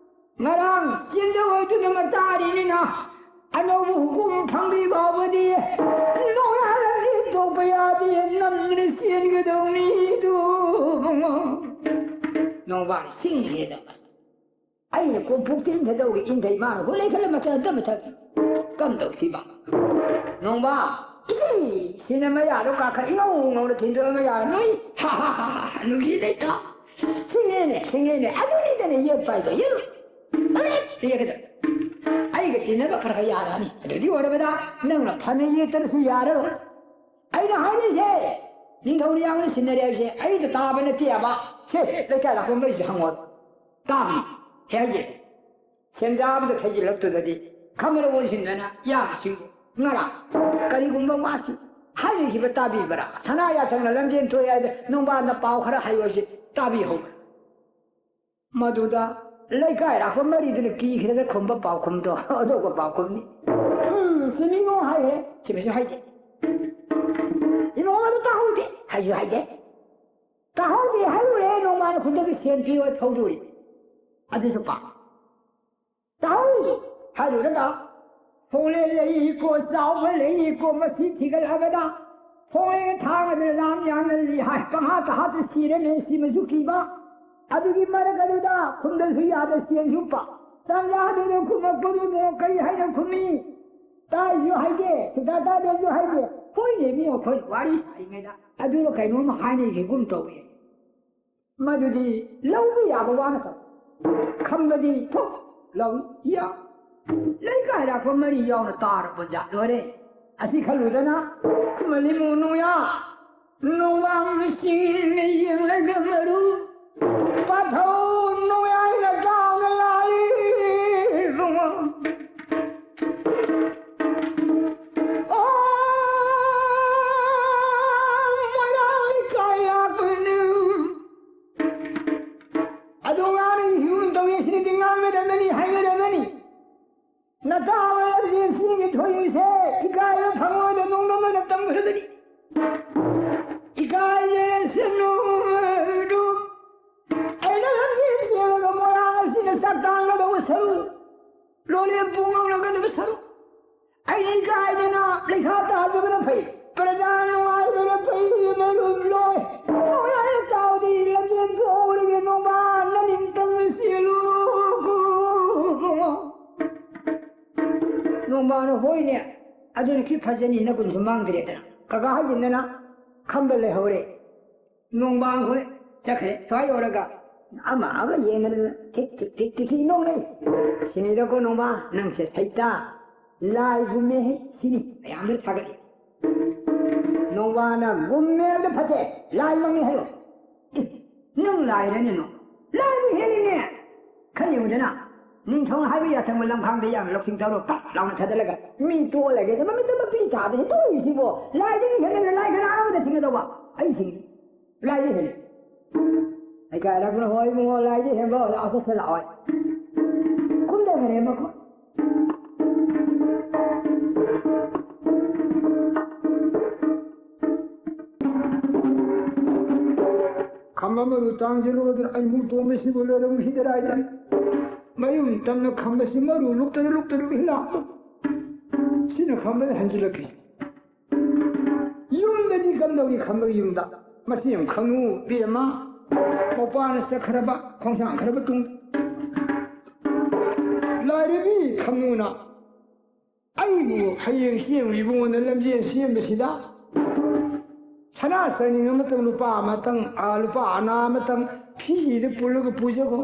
ꯉꯔꯥꯡ ꯆꯦꯟꯗ ꯑꯣꯏꯗꯨꯅ ꯃꯇꯥꯔꯤꯅꯤꯅ ꯑꯅꯧꯕ ꯍꯨꯀꯨꯝ ꯐꯪꯗ꯭ꯔꯤ ꯐꯥꯎꯕꯗꯤ ꯅꯣꯡꯌꯥ ꯂꯝꯖꯦꯟ ꯊꯣꯛꯄ ꯌꯥꯗꯦ꯫ ꯅꯝꯗꯨꯅ ꯆꯦꯟꯒꯗꯧꯅꯤ ꯑꯗꯨ ꯅꯣꯡꯕꯥꯟ ꯁꯤꯡ ꯍꯦꯗꯕ꯫ ꯑꯩꯅ ꯀꯣꯝꯄꯨꯛꯇ ꯏꯟꯊꯗꯧꯒꯤ ꯏꯟꯊꯩ ꯃꯥꯅ ꯍꯨꯠꯂꯩ ꯈꯜꯂ ꯃꯊꯛ ꯑꯝꯇ ꯃꯊꯛ ꯀꯝꯗꯧꯁꯤꯕ? ꯅꯣꯡꯕ, ꯏꯁꯩ ꯁꯤꯅ ꯃꯌꯥꯗꯣ ꯀꯥꯈꯠ ꯏꯉꯧ ꯉꯧꯅ ꯊꯤꯟꯗꯣꯛꯑ ꯃꯌꯥ ꯅꯣꯏ ꯍꯥ ꯍꯥ ꯍꯥ ꯍꯥ ꯅꯨꯡꯁꯤ ꯂꯩꯇ꯫ ꯁꯤꯡꯉꯦꯅꯦ, ꯁꯤꯡꯉꯦꯅꯦ, ꯑꯗꯨꯅꯤꯗꯅꯦ ꯌꯦꯠꯄ ꯍꯥꯏꯗꯣ, ꯌꯦꯠꯂꯨ꯫ ꯑꯗꯨ ꯌꯦꯠꯀꯗꯕ꯫ ꯑꯩꯒ ꯇꯤꯟꯅꯕ ꯈꯔ ꯈꯔ ꯌꯥꯔꯛꯑꯅꯤ꯫ ꯑꯗꯨꯗꯤ ꯑꯣꯏꯔꯕꯗ ꯅꯪꯅ ꯐꯅ ꯌꯦꯠꯇꯅꯁꯨ ꯌꯥꯔꯔꯣꯏ꯫ ꯑꯩꯅ ꯍꯥꯏꯔꯤꯁꯦ, ꯅꯤꯡꯊꯧꯅ ꯌꯥꯝꯅ ꯁꯤꯟꯅꯔꯦ ꯍꯥꯏꯕꯁꯦ ꯑꯩꯗ ꯇꯥꯕ ꯅꯠꯇꯦꯕ꯫ ꯁꯦ, ꯂꯩꯀꯥꯏ ꯂꯥꯛꯄ ꯃꯩꯁꯦ ꯍꯪꯉꯣ꯫ ꯇꯥꯕꯅꯤ꯫ ꯍꯦ ꯍꯥꯏꯁꯦ, ꯁꯦꯟꯖꯥꯕꯗ ꯊꯩꯖꯤꯜꯂꯛꯇꯨꯗꯗꯤ ꯈꯝꯕꯅ ꯑꯣꯟꯁꯤꯟꯗꯅ ꯌꯥꯝꯁꯤꯡꯕꯨ ꯉꯔꯥꯡ ꯀꯔꯤꯒꯨꯝꯕ ꯋꯥꯁꯤ ꯍꯥꯏꯔꯤꯁꯤꯕ ꯇꯥꯕꯤꯕ꯭ꯔꯥ? ꯁꯅꯥ ꯌꯥꯊꯪꯅ ꯂꯝꯖꯦꯟ ꯊꯣꯛꯑꯦ ꯍꯥꯏꯗ ꯅꯣꯡꯕꯥꯟꯗ ꯄꯥꯎ ꯈꯔ ꯍꯥꯏꯌꯣꯁꯤ ꯇꯥꯕꯤꯍꯧꯕ꯭ꯔꯥ? ꯃꯗꯨꯗ ꯂꯩꯀꯥꯏ ꯂꯥꯛꯄ ꯃꯔꯤꯗꯨꯅ ꯀꯤꯈ꯭ꯔꯒ ꯈꯨꯝꯕ ꯄꯥꯎꯈꯨꯝꯗꯣ ꯑꯗꯨꯒ ꯄꯥꯎꯈꯨꯝꯅꯤ꯫ ꯎꯝ, ꯆꯨꯝꯃꯤꯉꯣ ꯍꯥꯏꯍꯦ꯫ ꯆꯨꯝꯃꯤꯁꯨ ꯍꯥꯏꯗꯦ꯫ ꯏꯃꯣ ꯑꯗꯨ ꯇꯥꯍꯧꯗꯦ ꯍꯥꯏꯁꯨ ꯍꯥꯏꯗꯦ꯫ ꯇꯥꯍꯧꯗꯦ ꯍꯥꯏꯔꯨꯔꯦ, ꯅꯣꯡꯃꯥꯅ ꯈꯨꯟꯗꯒꯤ ꯁꯦꯟ ꯄꯤꯌꯣ ꯊꯧꯗꯣꯔꯤ꯫ ꯑꯗꯨꯁꯨ ꯄꯥ꯫ ꯇꯥꯍꯧ ꯍꯥꯏꯔꯨꯔꯒ ꯈꯣꯡꯂꯦꯟ ꯂꯩꯀꯣ, ꯆꯥꯎꯕ ꯂꯩꯀꯣ, ꯃꯁꯤ ꯊꯤꯒꯠꯂꯕꯗ ꯈꯣꯡꯂꯦꯟ ꯊꯥꯡ ꯑꯗꯨꯅ ꯂꯥꯝ ꯌꯥꯝꯅ ꯂꯤ ꯍꯥꯏ, ꯄꯪꯍꯥꯠꯇ ꯍꯥꯠꯇ ꯁꯤꯔꯦꯅꯦ, ꯁꯤꯃꯁꯨ ꯀꯤꯕ꯫ ꯑꯗꯨꯒꯤ ꯃꯔꯛ ꯑꯗꯨꯗ ꯈꯨꯝꯗꯁꯨ ꯌꯥꯗ ꯆꯦꯟꯁꯨ ꯄ-, ꯇꯟꯖꯥ ꯑꯗꯨꯗ ꯈꯨꯝꯃꯛꯄꯗꯨꯕꯨ ꯀꯔꯤ ꯍꯥꯏꯅ ꯈꯨꯝꯃꯤ? ꯇꯥꯏꯁꯨ ꯍꯥꯏꯗꯦ, ꯁꯨꯡꯇꯥ ꯇꯥꯗꯦꯁꯨ ꯍꯥꯏꯗꯦ꯫ ꯍꯣꯏꯅꯦ, ꯃꯤ ꯑꯩꯈꯣꯏ ꯋꯥꯔꯤ ꯁꯥꯔꯤꯉꯩꯗ ꯑꯗꯨꯗ ꯀꯩꯅꯣꯝ ꯍꯥꯏꯅꯩꯒꯤꯒꯨꯝ ꯇꯧꯏ꯫ ꯃꯗꯨꯗꯤ ꯂꯧꯕ ꯌꯥꯕ ꯋꯥ ꯅꯠꯇꯕ꯫ ꯈꯝꯕꯗꯤ ꯊꯣꯛ ꯂꯥꯎ ꯌꯥ-, ꯂꯩꯀꯥꯏ ꯂꯥꯛꯄ ꯃꯔꯤ ꯌꯥꯎꯅ ꯇꯥꯔꯕ ꯖꯥꯠ ꯂꯣꯏꯔꯦ꯫ ꯑꯁꯤ ꯈꯜꯂꯨꯗꯅ ꯃꯂꯤꯃꯨ ꯅꯨꯡꯌꯥ ꯅꯣꯡꯕꯥꯡ ꯆꯤꯡꯅ ꯌꯦꯡꯂꯒ ꯃꯔꯨ ꯄꯥꯊꯧ ꯅꯣꯡꯌꯥꯏꯅ ꯆꯥꯎꯅ ꯂꯥꯛꯏ ꯏꯕꯨꯡꯉꯣ꯫ ꯑꯣ, ꯃꯣꯏꯔꯥꯡ ꯂꯩꯀꯥꯏ ꯂꯥꯛꯄꯅꯤ꯫ ꯑꯗꯣ ꯉꯥꯡꯅ ꯍꯤꯔꯨꯝ ꯇꯧꯏ, ꯁꯤꯗꯤ ꯉꯥꯡꯅꯗꯕꯅꯤ, ꯍꯥꯏꯅꯗꯕꯅꯤ꯫ ꯅꯇꯥ ꯑꯣꯏꯔꯕꯗꯤ ꯁꯤꯒꯤ ꯊꯣꯏꯕꯤꯁꯦ ꯏꯀꯥꯏꯕ ꯐꯪꯂꯣꯏꯗ ꯅꯣꯡꯗꯝꯅ ꯇꯝꯈ꯭ꯔꯕꯅꯤ꯫ ꯏꯀꯥꯏꯖꯔꯁꯅꯨ꯫ ꯑꯩꯅ ꯂꯝꯖꯦꯟ ꯆꯦꯜꯂꯒ ꯃꯣꯏꯔꯥꯡ ꯑꯁꯤꯗ ꯆꯥꯛ ꯇꯥꯡꯒꯗꯧꯕ ꯁꯔꯨꯛ, ꯂꯣꯂꯦꯝ ꯄꯨꯡ ꯉꯧꯔꯒꯗꯕ ꯁꯔꯨꯛ, ꯑꯩ ꯏꯀꯥꯏꯗꯅ ꯂꯩꯈꯥ ꯇꯥꯗꯕꯅ ꯐꯩ꯫ ꯄ꯭ꯔꯖꯥ ꯅꯨꯡꯉꯥꯏꯕꯅ ꯐꯩ ꯃꯔꯨꯞ ꯂꯣꯏ꯫ ꯅꯨꯡꯉꯥꯏꯅ ꯇꯥꯎꯗꯤ ꯂꯝꯖꯦꯟ ꯊꯣꯛꯎꯔꯒꯦ ꯅꯣꯡꯃ ꯅꯅꯤꯡꯇꯝꯅ ꯆꯦꯜꯂꯨ꯫ ꯅꯣꯡꯕꯥꯅ ꯍꯣꯏꯅꯦ, ꯑꯗꯨꯅ ꯈꯤ ꯐꯖꯅꯤ, ꯅꯒꯨꯟꯁꯨ ꯃꯥꯡꯗ꯭ꯔꯦꯗꯅ꯫ ꯀꯀꯥ ꯍꯥꯏꯖꯤꯟꯗꯅ ꯈꯝꯕ ꯂꯩꯍꯧꯔꯦ꯫ ꯅꯣꯡꯕꯥꯟ ꯈꯣꯏ ꯆꯠꯈ꯭ꯔꯦ꯫ ꯁ꯭ꯋꯥꯏ ꯌꯧꯔꯒ ꯑꯃ ꯑꯃ ꯌꯦꯡꯗꯅ ꯊꯤꯛ ꯊꯤꯛ ꯊꯤꯛ ꯊꯤꯛ ꯊꯤꯛ ꯅꯣꯡꯅꯩ꯫ ꯁꯤꯅꯤꯗꯀꯣ ꯅꯣꯡꯕꯥꯟ, ꯅꯪꯁꯦ ꯁꯩꯇ ꯂꯥꯏꯒꯨꯝꯃꯦꯍꯦ ꯁꯤꯅꯤ ꯃꯌꯥꯝꯗꯨꯅ ꯊꯥꯒꯠꯂꯤ꯫ ꯅꯣꯡꯕꯥꯟꯅ ꯒꯨꯝꯃꯦ ꯍꯥꯏꯕꯗ ꯐꯠꯇꯦ, ꯂꯥꯏꯃꯛꯅꯤ ꯍꯥꯏꯌꯣ꯫ ꯑꯦ, ꯅꯪ ꯂꯥꯏꯔꯅꯦ ꯅꯣ? ꯂꯥꯏꯕꯨ ꯍꯦꯜꯂꯤꯅꯦ꯫ ꯈꯟ ꯌꯦꯡꯉꯨꯗꯅ, ꯅꯤꯡꯊꯧꯅ ꯍꯥꯏꯕ ꯌꯥꯊꯪꯕ ꯂꯝꯈꯥꯡꯗ ꯌꯥꯝꯅ ꯂꯧꯁꯤꯡ ꯇꯧꯔꯣ ꯄꯠ ꯂꯥꯎꯅ ꯊꯥꯗꯠꯂꯒ ꯃꯤ ꯇꯣꯛꯑ ꯂꯩꯒꯦꯗ ꯃꯃꯤꯠꯇ ꯃꯄꯤ ꯇꯥꯗꯦ ꯇꯧꯔꯤꯁꯤꯕꯣ꯫ ꯂꯥꯏꯗꯒꯤ ꯍꯦꯟꯅ ꯂꯥꯏ ꯀꯅꯥ ꯑꯃꯗ ꯊꯤꯒꯗꯧꯕ? ꯑꯩ ꯊꯤꯒꯅꯤ꯫ ꯂꯥꯏꯗꯤ ꯍꯦꯜꯂꯤ꯫ ꯂꯩꯀꯥꯏ ꯂꯥꯛꯄꯅ ꯍꯣꯏ ꯏꯕꯨꯡꯉꯣ ꯂꯥꯏꯗꯤ ꯍꯦꯟꯕ ꯂꯥꯛꯑꯣ ꯆꯠꯁꯦ ꯂꯥꯛꯑꯣ꯫ ꯀꯨꯝꯗꯈ꯭ꯔꯦ ꯃꯈꯣꯏ꯫ ꯈꯝꯕ ꯃꯔꯨ ꯇꯥꯡꯁꯤꯜꯂꯨꯗꯅ ꯑꯩ ꯃꯨꯛ ꯇꯣꯝꯕꯁꯤꯕꯨ ꯂꯣꯏꯔꯝꯈꯤꯗ꯭ꯔꯥ ꯍꯥꯏꯗꯅ ꯃꯌꯨꯝ ꯇꯝꯅ ꯈꯝꯕꯁꯤ ꯃꯔꯨ ꯂꯨꯞꯇꯅ ꯂꯨꯞꯇꯅ ꯂꯨꯞꯇꯅ ꯂꯥꯛꯄ꯫ ꯁꯤꯅ ꯈꯝꯕꯅ ꯍꯟꯖꯤꯜꯂꯛꯈꯤ꯫ ꯌꯨꯝꯗꯗꯤ ꯀꯝꯗꯧꯔꯤ ꯈꯝꯕꯒꯤ ꯌꯨꯝꯗ? ꯃꯁꯤ ꯌꯥꯝ ꯈꯪꯉꯨ ꯏꯕꯦꯝꯃ꯫ ꯃꯧꯄꯥꯅ ꯆꯠꯈ꯭ꯔꯕ ꯈꯣꯡꯁꯥꯡꯈ꯭ꯔꯕ ꯇꯨꯡꯗ꯫ ꯂꯥꯏꯔꯕꯤ ꯈꯝꯅꯨꯅ ꯑꯩꯕꯨ ꯍꯌꯦꯡ ꯆꯦꯟꯕ ꯏꯕꯨꯡꯉꯣꯅ ꯂꯝꯖꯦꯟ ꯆꯦꯟꯕꯁꯤꯗ ꯁꯅꯥ ꯆꯥꯅꯤꯡ ꯑꯃꯇꯪ, ꯂꯨꯄꯥ ꯑꯃꯇꯪ, ꯑꯥ, ꯂꯨꯄꯥ ꯑꯅꯥ ꯑꯃꯇꯪ ꯐꯤꯖꯤꯗ ꯄꯨꯜꯂꯒ ꯄꯨꯖꯈꯣ꯫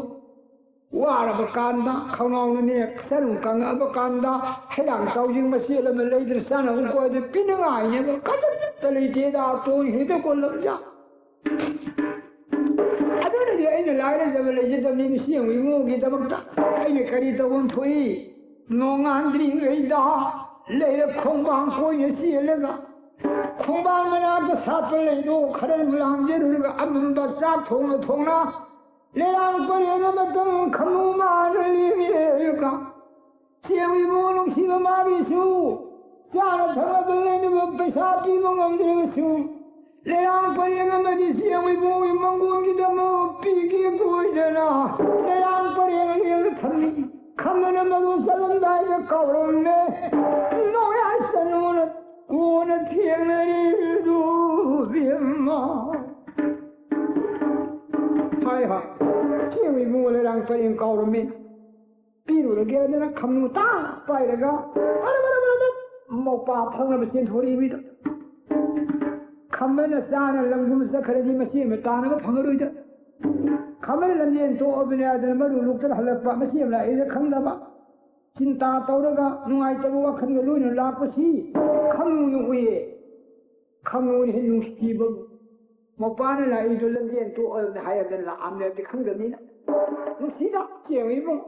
ꯋꯥꯔꯕ ꯀꯥꯟꯗ ꯈꯧꯅꯥꯎꯅꯅꯦ ꯆꯔꯨ ꯀꯪꯉꯛꯑꯕ ꯀꯥꯟꯗ ꯍꯩꯔꯥꯡ ꯇꯥꯎꯖꯤꯡ ꯃꯆꯦꯠ ꯑꯃ ꯂꯩꯗꯅ ꯆꯥꯅꯕ ꯀꯣꯏꯗ ꯄꯤꯅꯉꯥꯏꯅꯦꯕ ꯀꯗꯛꯇ ꯂꯩꯇꯦꯗ ꯇꯣꯏ ꯍꯦꯛꯇ ꯀꯣꯜꯂꯕꯖꯥ꯫ ꯑꯗꯨꯅ ꯑꯩꯅ ꯂꯥꯏꯔꯖꯕ ꯂꯩꯖꯗꯕꯅꯤ, ꯏꯆꯦ ꯏꯃꯨꯡꯒꯤꯗꯃꯛꯇ ꯑꯩꯅ ꯀꯔꯤ ꯇꯧꯐꯝ ꯊꯣꯛꯏ? ꯅꯣꯡꯉꯥꯟꯗ꯭ꯔꯤꯉꯩꯗ ꯂꯩꯔꯛ ꯈꯣꯡꯕꯥꯡ ꯀꯣꯏꯅ ꯆꯦꯜꯂꯒ, ꯈꯣꯡꯕꯥꯡ ꯃꯅꯥꯛꯇ ꯁꯥꯠꯄ ꯂꯩꯗꯣ ꯈꯔ ꯂꯥꯝꯖꯔꯨꯔꯒ, ꯑꯃꯝꯕ ꯆꯥꯛ ꯊꯣꯡꯅ ꯊꯣꯡꯅ ꯂꯩꯔꯥꯡ ꯄꯔꯦꯡ ꯑꯃꯇꯪ ꯈꯝꯅꯨ ꯃꯥꯅ ꯂꯦꯡꯉꯦꯒ, ꯆꯦꯡ ꯏꯕꯨꯡ ꯅꯨꯡꯁꯤꯕ ꯃꯥꯒꯤꯁꯨ ꯆꯥꯅ ꯊꯛꯅꯕ ꯂꯩꯅꯕ ꯄꯩꯁꯥ ꯄꯤꯕ ꯉꯝꯗ꯭ꯔꯕꯁꯨ, ꯂꯩꯔꯥꯡ ꯄꯔꯦꯡ ꯑꯃꯗꯤ ꯆꯦꯡ ꯏꯕꯨꯡꯒꯤ ꯃꯪꯒꯣꯜꯒꯤꯗꯃꯛ ꯄꯤꯒꯦ ꯀꯣꯏꯗꯅ ꯂꯩꯔꯥꯡ ꯄꯔꯦꯡ ꯂꯦꯡꯉ ꯊꯝꯃꯤ꯫ ꯈꯝꯕꯅ ꯃꯗꯨ ꯆꯠꯂꯝꯗꯥꯏꯗ ꯀꯥꯎꯔꯝꯃꯦ꯫ ꯅꯣꯡꯌꯥꯏ ꯆꯅꯨꯅ ꯀꯣꯟꯅ ꯊꯦꯡꯅꯔꯤꯗꯨ ꯏꯕꯦꯝꯃ꯫ ꯍꯥꯏ ꯍꯥꯏ꯫ ꯆꯦꯡ ꯏꯕꯨꯡ ꯂꯩꯔꯥꯡ ꯄꯔꯦꯡ ꯀꯥꯎꯔꯝꯃꯤ꯫ ꯄꯤꯔꯨꯔꯒꯦ ꯑꯗꯨꯅ ꯈꯝꯅꯨ ꯇꯥ ꯄꯥꯏꯔꯒ ꯕꯔ ꯕꯔ ꯕꯔ ꯕꯔ ꯃꯧꯄꯥ ꯐꯪꯅꯕ ꯆꯦꯟꯊꯣꯔꯛꯏ ꯃꯤꯗꯣ꯫ ꯈꯝꯕꯅ ꯆꯥꯅ ꯂꯪꯗꯨꯅ ꯆꯠꯈ꯭ꯔꯗꯤ ꯃꯆꯦ ꯑꯃ ꯇꯥꯅꯕ ꯐꯪꯉꯔꯣꯏꯗ꯫ ꯈꯝꯕꯅ ꯂꯝꯖꯦꯟ ꯇꯣꯛꯑꯕꯅꯦ ꯑꯗꯨꯅ ꯃꯔꯨ ꯂꯣꯛꯇꯅ ꯍꯜꯂꯛꯄ ꯃꯆꯦ ꯑꯃ ꯂꯥꯛꯏꯗ ꯈꯪꯗꯕ꯫ ꯆꯤꯟꯇꯥ ꯇꯧꯔꯒ ꯅꯨꯡꯉꯥꯏꯇꯕ ꯋꯥꯈꯜꯒ ꯂꯣꯏꯅ ꯂꯥꯛꯄꯁꯤ ꯈꯝꯅꯨꯅ ꯎꯏꯌꯦ꯫ ꯈꯝꯅꯨꯅ ꯍꯦꯟꯅ ꯅꯨꯡꯁꯤꯕ꯫ ꯃꯄꯥꯅ ꯂꯥꯛꯏꯗꯣ ꯂꯝꯖꯦꯟ ꯇꯣꯛꯑꯗꯅ ꯍꯥꯏꯔꯗꯅ ꯂꯥꯛꯑꯝꯅꯦꯕꯗꯤ ꯈꯪꯗꯕꯅꯤꯅ꯫ ꯅꯨꯡꯁꯤꯗ ꯆꯦꯡ ꯏꯕꯨꯡ꯫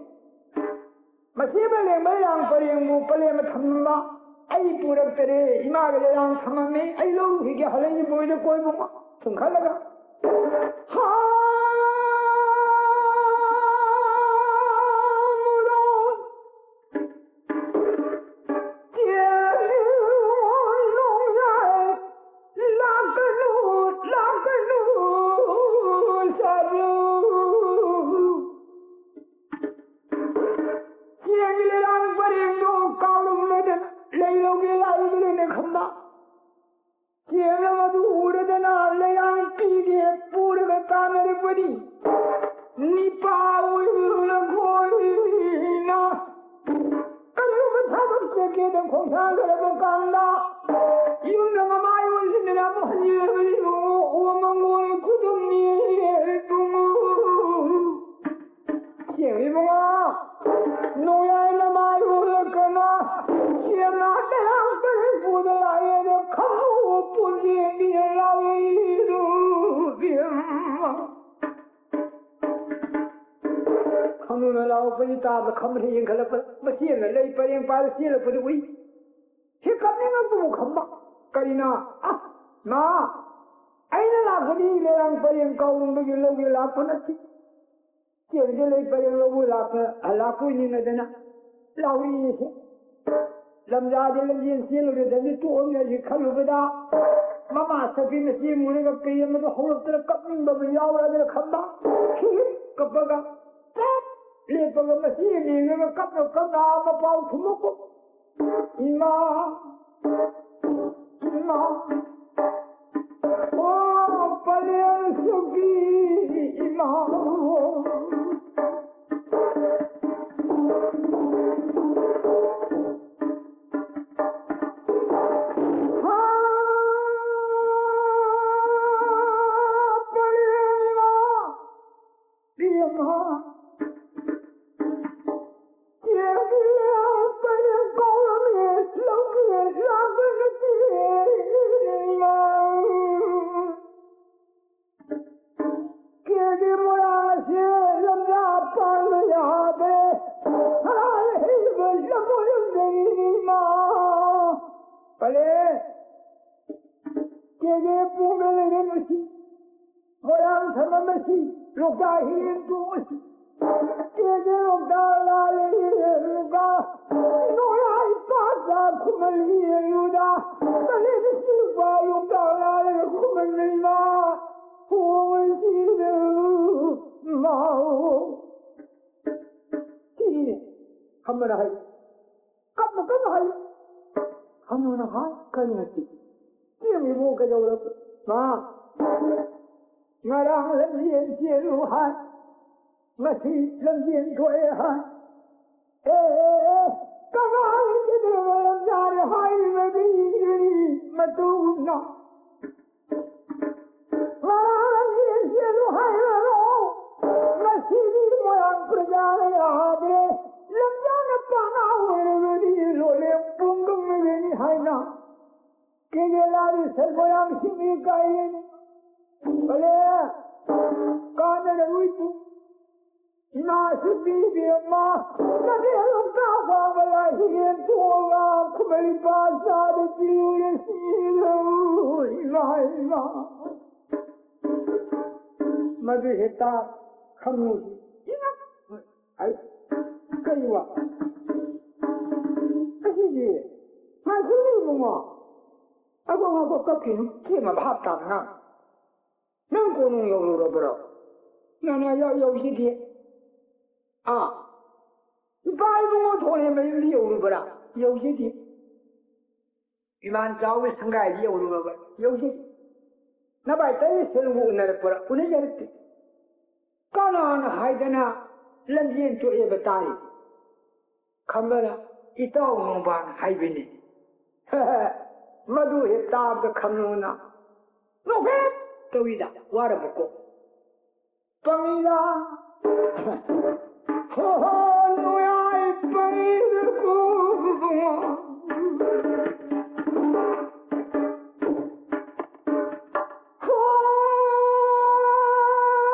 ꯃꯁꯤ ꯑꯃ ꯂꯦꯡꯕ ꯂꯩꯔꯥꯡ ꯄꯔꯦꯡꯕꯨ ꯄꯂꯦꯝ ꯑꯃ ꯊꯝꯂꯝꯕ꯫ ꯑꯩ ꯄꯨꯔꯛꯇꯔꯦ, ꯏꯃꯥꯒ ꯂꯩꯔꯥꯡ ꯊꯝꯃꯝꯃꯤ, ꯑꯩ ꯂꯧꯔꯨꯈꯤꯒꯦ ꯍꯜꯂꯛꯏ ꯕꯣꯏꯗ ꯀꯣꯏꯕꯨꯡ ꯁꯨꯝ ꯈꯜꯂꯒ꯫ ꯍꯥ! ꯃꯨꯔꯣ! ꯆꯦꯡ ꯏꯕꯨꯡ ꯅꯣꯡꯌꯥꯏ ꯂꯥꯛꯀꯅꯨ, ꯂꯥꯛꯀꯅꯨ, ꯁꯥꯕꯤꯌꯨ꯫ ꯆꯦꯡꯒꯤ ꯂꯩꯔꯥꯡ ꯄꯔꯦꯡꯗꯣ ꯀꯥꯎꯔꯝꯂꯗꯅ ꯂꯩ ꯂꯧꯒꯦ ꯂꯥꯛꯏꯕꯅꯤꯅ ꯈꯝꯕ꯫ ꯆꯦꯡ ꯑꯃꯗꯨ ꯎꯔꯗꯅ ꯂꯩꯔꯥꯡ ꯄꯤꯒꯦ ꯄꯨꯔꯒ ꯇꯥꯅꯔꯛꯄꯅꯤ꯫ ꯅꯤꯄꯥ ꯑꯣꯏꯔꯨꯅ ꯈꯣꯏꯅ ꯀꯔꯤꯒꯨꯝꯕ ꯊꯕꯛ ꯆꯠꯀꯦꯅ ꯈꯣꯡꯁꯥꯟꯈ꯭ꯔꯕ ꯀꯥꯟꯗ ꯌꯨꯝꯗ ꯃꯃꯥꯏ ꯑꯣꯟꯁꯤꯟꯗꯅ ꯑꯃꯨꯛ ꯍꯟꯖꯤꯜꯂꯕꯅꯤ ꯏꯕꯨꯡꯉꯣ꯫ ꯑꯣ ꯃꯉꯣꯟ ꯈꯨꯗꯝꯅꯤ ꯏꯕꯨꯡꯉꯣ꯫ ꯆꯦꯡ ꯏꯕꯨꯡꯉꯣ, ꯅꯣꯡꯌꯥꯏ ꯅꯃꯥꯏ ꯑꯣꯜꯂꯛꯀꯅ ꯆꯦꯡ ꯉꯥꯛꯇ ꯂꯥꯛꯇꯅ ꯄꯨꯗ ꯂꯥꯛꯑꯦꯅ ꯈꯪꯍꯧꯕ ꯄꯣꯠ ꯌꯦꯡꯒꯦꯅ ꯂꯥꯛꯏꯗꯨ ꯏꯕꯦꯝꯃ꯫ ꯂꯥꯎꯔꯛꯄꯁꯤ ꯇꯥꯕꯗ ꯈꯝꯕꯅ ꯌꯦꯡꯈꯠꯂꯛꯄ, ꯃꯆꯦꯅ ꯂꯩ ꯄꯔꯦꯡ ꯄꯥꯏꯔ ꯆꯦꯜꯂꯛꯄꯗꯨ ꯎꯏ꯫ ꯁꯤ ꯀꯞꯅꯤꯡꯉꯛꯄꯕꯨ ꯈꯝꯕ꯫ ꯀꯔꯤꯅꯣ? ꯑ, ꯃꯥ, ꯑꯩꯅ ꯂꯥꯛꯄꯗꯤ ꯂꯩꯔꯥꯡ ꯄꯔꯦꯡ ꯀꯥꯎꯔꯨꯝꯕꯒꯤ ꯂꯧꯒꯦ ꯂꯥꯛꯄ ꯅꯠꯇꯦ꯫ ꯆꯦꯜꯂꯒ ꯂꯩ ꯄꯔꯦꯡ ꯂꯧꯕ ꯂꯥꯛꯄ, ꯂꯥꯛꯄꯣꯏ ꯅꯤꯡꯉꯗꯅ ꯂꯥꯎꯔꯤꯁꯦ꯫ ꯂꯝꯖꯥꯗ ꯂꯝꯖꯦꯟ ꯆꯦꯜꯂꯨꯔꯗꯕꯅꯤ ꯇꯣꯛꯑꯝꯃꯦ ꯍꯧꯖꯤꯛ ꯈꯜꯂꯨꯕꯗ, ꯃꯃꯥ ꯁꯛꯄꯤ ꯃꯆꯦ ꯃꯨꯔꯒ ꯀꯩ ꯑꯃꯗ ꯍꯧꯔꯛꯇꯅ ꯀꯞꯅꯤꯡꯕ ꯑꯃ ꯌꯥꯎꯔꯗꯅ ꯈꯝꯕ꯫ ꯈꯤꯛ ꯀꯞꯄꯒ ꯄꯦꯠ ꯂꯦꯞꯄꯒ ꯃꯆꯦ ꯌꯦꯡꯉꯒ ꯀꯞꯅ ꯀꯞꯅ ꯃꯄꯥꯎ ꯊꯨꯝꯃꯛꯄ꯫ ꯏꯃꯥ, ꯏꯃꯥ, ꯑꯣ ꯄꯂꯦꯜ ꯁꯨꯒꯤ ꯏꯃꯥ꯫ ꯍꯥ, ꯄꯂꯦꯜ ꯏꯃꯥ꯫ ꯄꯤꯌꯝꯍ ꯆꯦꯡꯒꯤ ꯄꯔꯦꯡ ꯀꯧꯔꯝꯃꯤ ꯂꯧꯒꯦ ꯂꯥꯛꯄ ꯅꯠꯇꯦ꯫ ꯀꯦꯒꯤ ꯃꯣꯏꯔꯥꯡ ꯑꯁꯤ ꯂꯝꯖꯥ ꯄꯥꯟꯕ ꯌꯥꯗꯦ꯫ ꯍꯔꯥꯏ ꯍꯩꯕ ꯂꯝꯕꯣꯏꯔꯝꯗꯒꯤꯅꯤ ꯏꯃꯥ꯫ ꯐꯔꯦ꯫ ꯀꯦꯒꯦ ꯄꯨꯡꯗ ꯂꯩꯔꯦ ꯃꯁꯤ꯫ ꯃꯣꯏꯔꯥꯡ ꯊꯝꯕ ꯃꯁꯤ꯫ ꯂꯣꯛꯇꯥꯛ ꯍꯤꯔꯦꯟ ꯇꯣꯡꯉꯁꯤ꯫ ꯀꯦꯒꯦ ꯂꯣꯛꯇꯥꯛ ꯂꯥꯜꯂꯦ ꯂꯣꯛꯇꯥꯛ꯫ ꯅꯣꯌꯥ ꯏꯄꯥ ꯆꯥ ꯈꯨꯃꯟ ꯌꯦꯡꯂꯨꯗ꯫ ꯀꯂꯦꯟ ꯁꯤꯜꯄ ꯂꯣꯛꯇꯥꯛ ꯂꯥꯜꯂꯦ ꯈꯨꯃꯟ ꯂꯩꯃ꯫ ꯍꯣꯡꯉꯁꯤꯔ ꯃꯥꯎ꯫ ꯁꯤꯅꯤꯅꯦ ꯈꯝꯕꯅ ꯍꯥꯏ꯫ ꯀꯞꯅ ꯀꯞꯅ ꯍꯥꯏ꯫ ꯈꯝꯕꯅ ꯍꯥꯏ ꯀꯔꯤ ꯅꯠꯇꯦ꯫ ꯆꯦꯡ ꯏꯕꯣ ꯀꯩꯗꯧꯔꯕ? ꯃꯥ, ꯉꯔꯥꯡ ꯂꯝꯖꯦꯟ ꯆꯦꯜꯂꯨ ꯍꯥꯏ, ꯉꯁꯤ ꯂꯝꯖꯦꯟ ꯊꯣꯛꯑꯦ ꯍꯥꯏ꯫ ꯑꯦ, ꯑꯦ, ꯑꯦ, ꯀꯅꯥꯅ ꯆꯦꯟꯗ꯭ꯔꯕ ꯂꯝꯖꯥꯅꯦ ꯍꯥꯏꯔꯤꯕ ꯃꯤꯒꯤ ꯃꯇꯨꯡꯅ? ꯉꯔꯥꯡ ꯂꯝꯖꯦꯟ ꯆꯦꯜꯂꯨ ꯍꯥꯏꯔꯒ ꯉꯁꯤꯗꯤ ꯃꯣꯏꯔꯥꯡ ꯄ꯭ꯔꯖꯥꯅ ꯌꯥꯗ꯭ꯔꯦ꯫ ꯂꯝꯖꯥꯅ ꯄꯥꯅꯥ ꯑꯣꯏꯔꯕꯗꯤ ꯂꯣꯏꯔꯦ, ꯄꯨꯡ ꯀꯛꯅꯒꯅꯤ ꯍꯥꯏꯅ꯫ ꯀꯦꯒꯦ ꯂꯥꯜꯂꯤ ꯁꯔ ꯃꯣꯏꯔꯥꯡ ꯁꯤꯡꯃꯤ ꯀꯥꯏꯌꯦꯅꯤ꯫ ꯐꯔꯦ, ꯀꯥꯟꯅꯔꯔꯣꯏ ꯄꯨꯡ꯫ ꯏꯃꯥꯁꯨ ꯄꯤꯕꯤꯔꯝꯃ, ꯃꯗꯤ ꯂꯣꯛꯇꯥꯛ ꯋꯥꯡꯃ ꯂꯥꯏ ꯍꯤꯔꯦꯟ ꯇꯣꯛꯑꯒ ꯈꯨꯃꯩ ꯄꯥ ꯆꯥꯗ ꯄꯤꯔꯨꯔꯦ ꯁꯤꯔꯣ꯫ ꯏꯃꯥ, ꯏꯃꯥ꯫ ꯃꯗꯨ ꯍꯦꯛꯇ ꯈꯪꯉꯨ꯫ ꯏꯃꯥ꯫ ꯑꯩ, ꯀꯩ ꯋꯥ? ꯑꯁꯤꯗꯤ, ꯉꯥꯏꯈꯣꯅꯦ ꯏꯕꯨꯡꯉꯣ꯫ ꯑꯩꯈꯣꯏ ꯉꯥꯏꯈꯣ ꯀꯛꯈꯤꯅꯨ꯫ ꯁꯤꯃ ꯚꯥꯞ ꯇꯥꯅ ꯉꯥꯡ꯫ ꯅꯪ ꯀꯣꯅꯨꯡ ꯌꯧꯔꯨꯔꯕ꯭ꯔꯣ? ꯅꯪ ꯌꯧ-, ꯌꯧꯁꯤꯗꯤ꯫ ꯑꯥ꯫ ꯏꯄꯥ ꯏꯕꯨꯡꯉꯣ ꯊꯣꯛꯂꯦ ꯃꯌꯨꯝꯗꯤ ꯌꯧꯔꯨꯕ꯭ꯔꯥ? ꯌꯧꯁꯤꯗꯤ꯫ ꯏꯃꯥꯟ ꯆꯥꯎꯕ ꯁꯪꯒꯥꯏꯗꯤ ꯌꯧꯔꯨꯔꯕ? ꯌꯧꯁꯤꯗꯤ꯫ ꯅꯚꯥꯏ ꯇꯔꯦꯠ ꯁꯦꯜꯕꯨ ꯎꯅꯔꯛꯄ꯭ꯔꯥ? ꯎꯅꯖꯔꯛꯇꯦ꯫ ꯀꯅꯥꯅ ꯍꯥꯏꯗꯅ ꯂꯝꯖꯦꯟ ꯇꯣꯛꯑꯦꯕ ꯇꯥꯔꯤ? ꯈꯝꯕꯅ ꯏꯇꯥꯎ ꯅꯣꯡꯕꯥꯟ ꯍꯥꯏꯕꯅꯤ꯫ ꯃꯗꯨ ꯍꯦꯛ ꯇꯥꯕꯗ ꯈꯝꯅꯨꯅ ꯅꯣꯛꯐꯦꯠ ꯇꯧꯏꯗ ꯋꯥꯔꯕꯀꯣ꯫ ꯄꯪꯉꯤꯗ꯫ ꯍꯣ ꯍꯣ, ꯅꯨꯡꯌꯥꯏ ꯄꯪꯉꯤꯗꯀꯣ꯫ ꯍꯣ,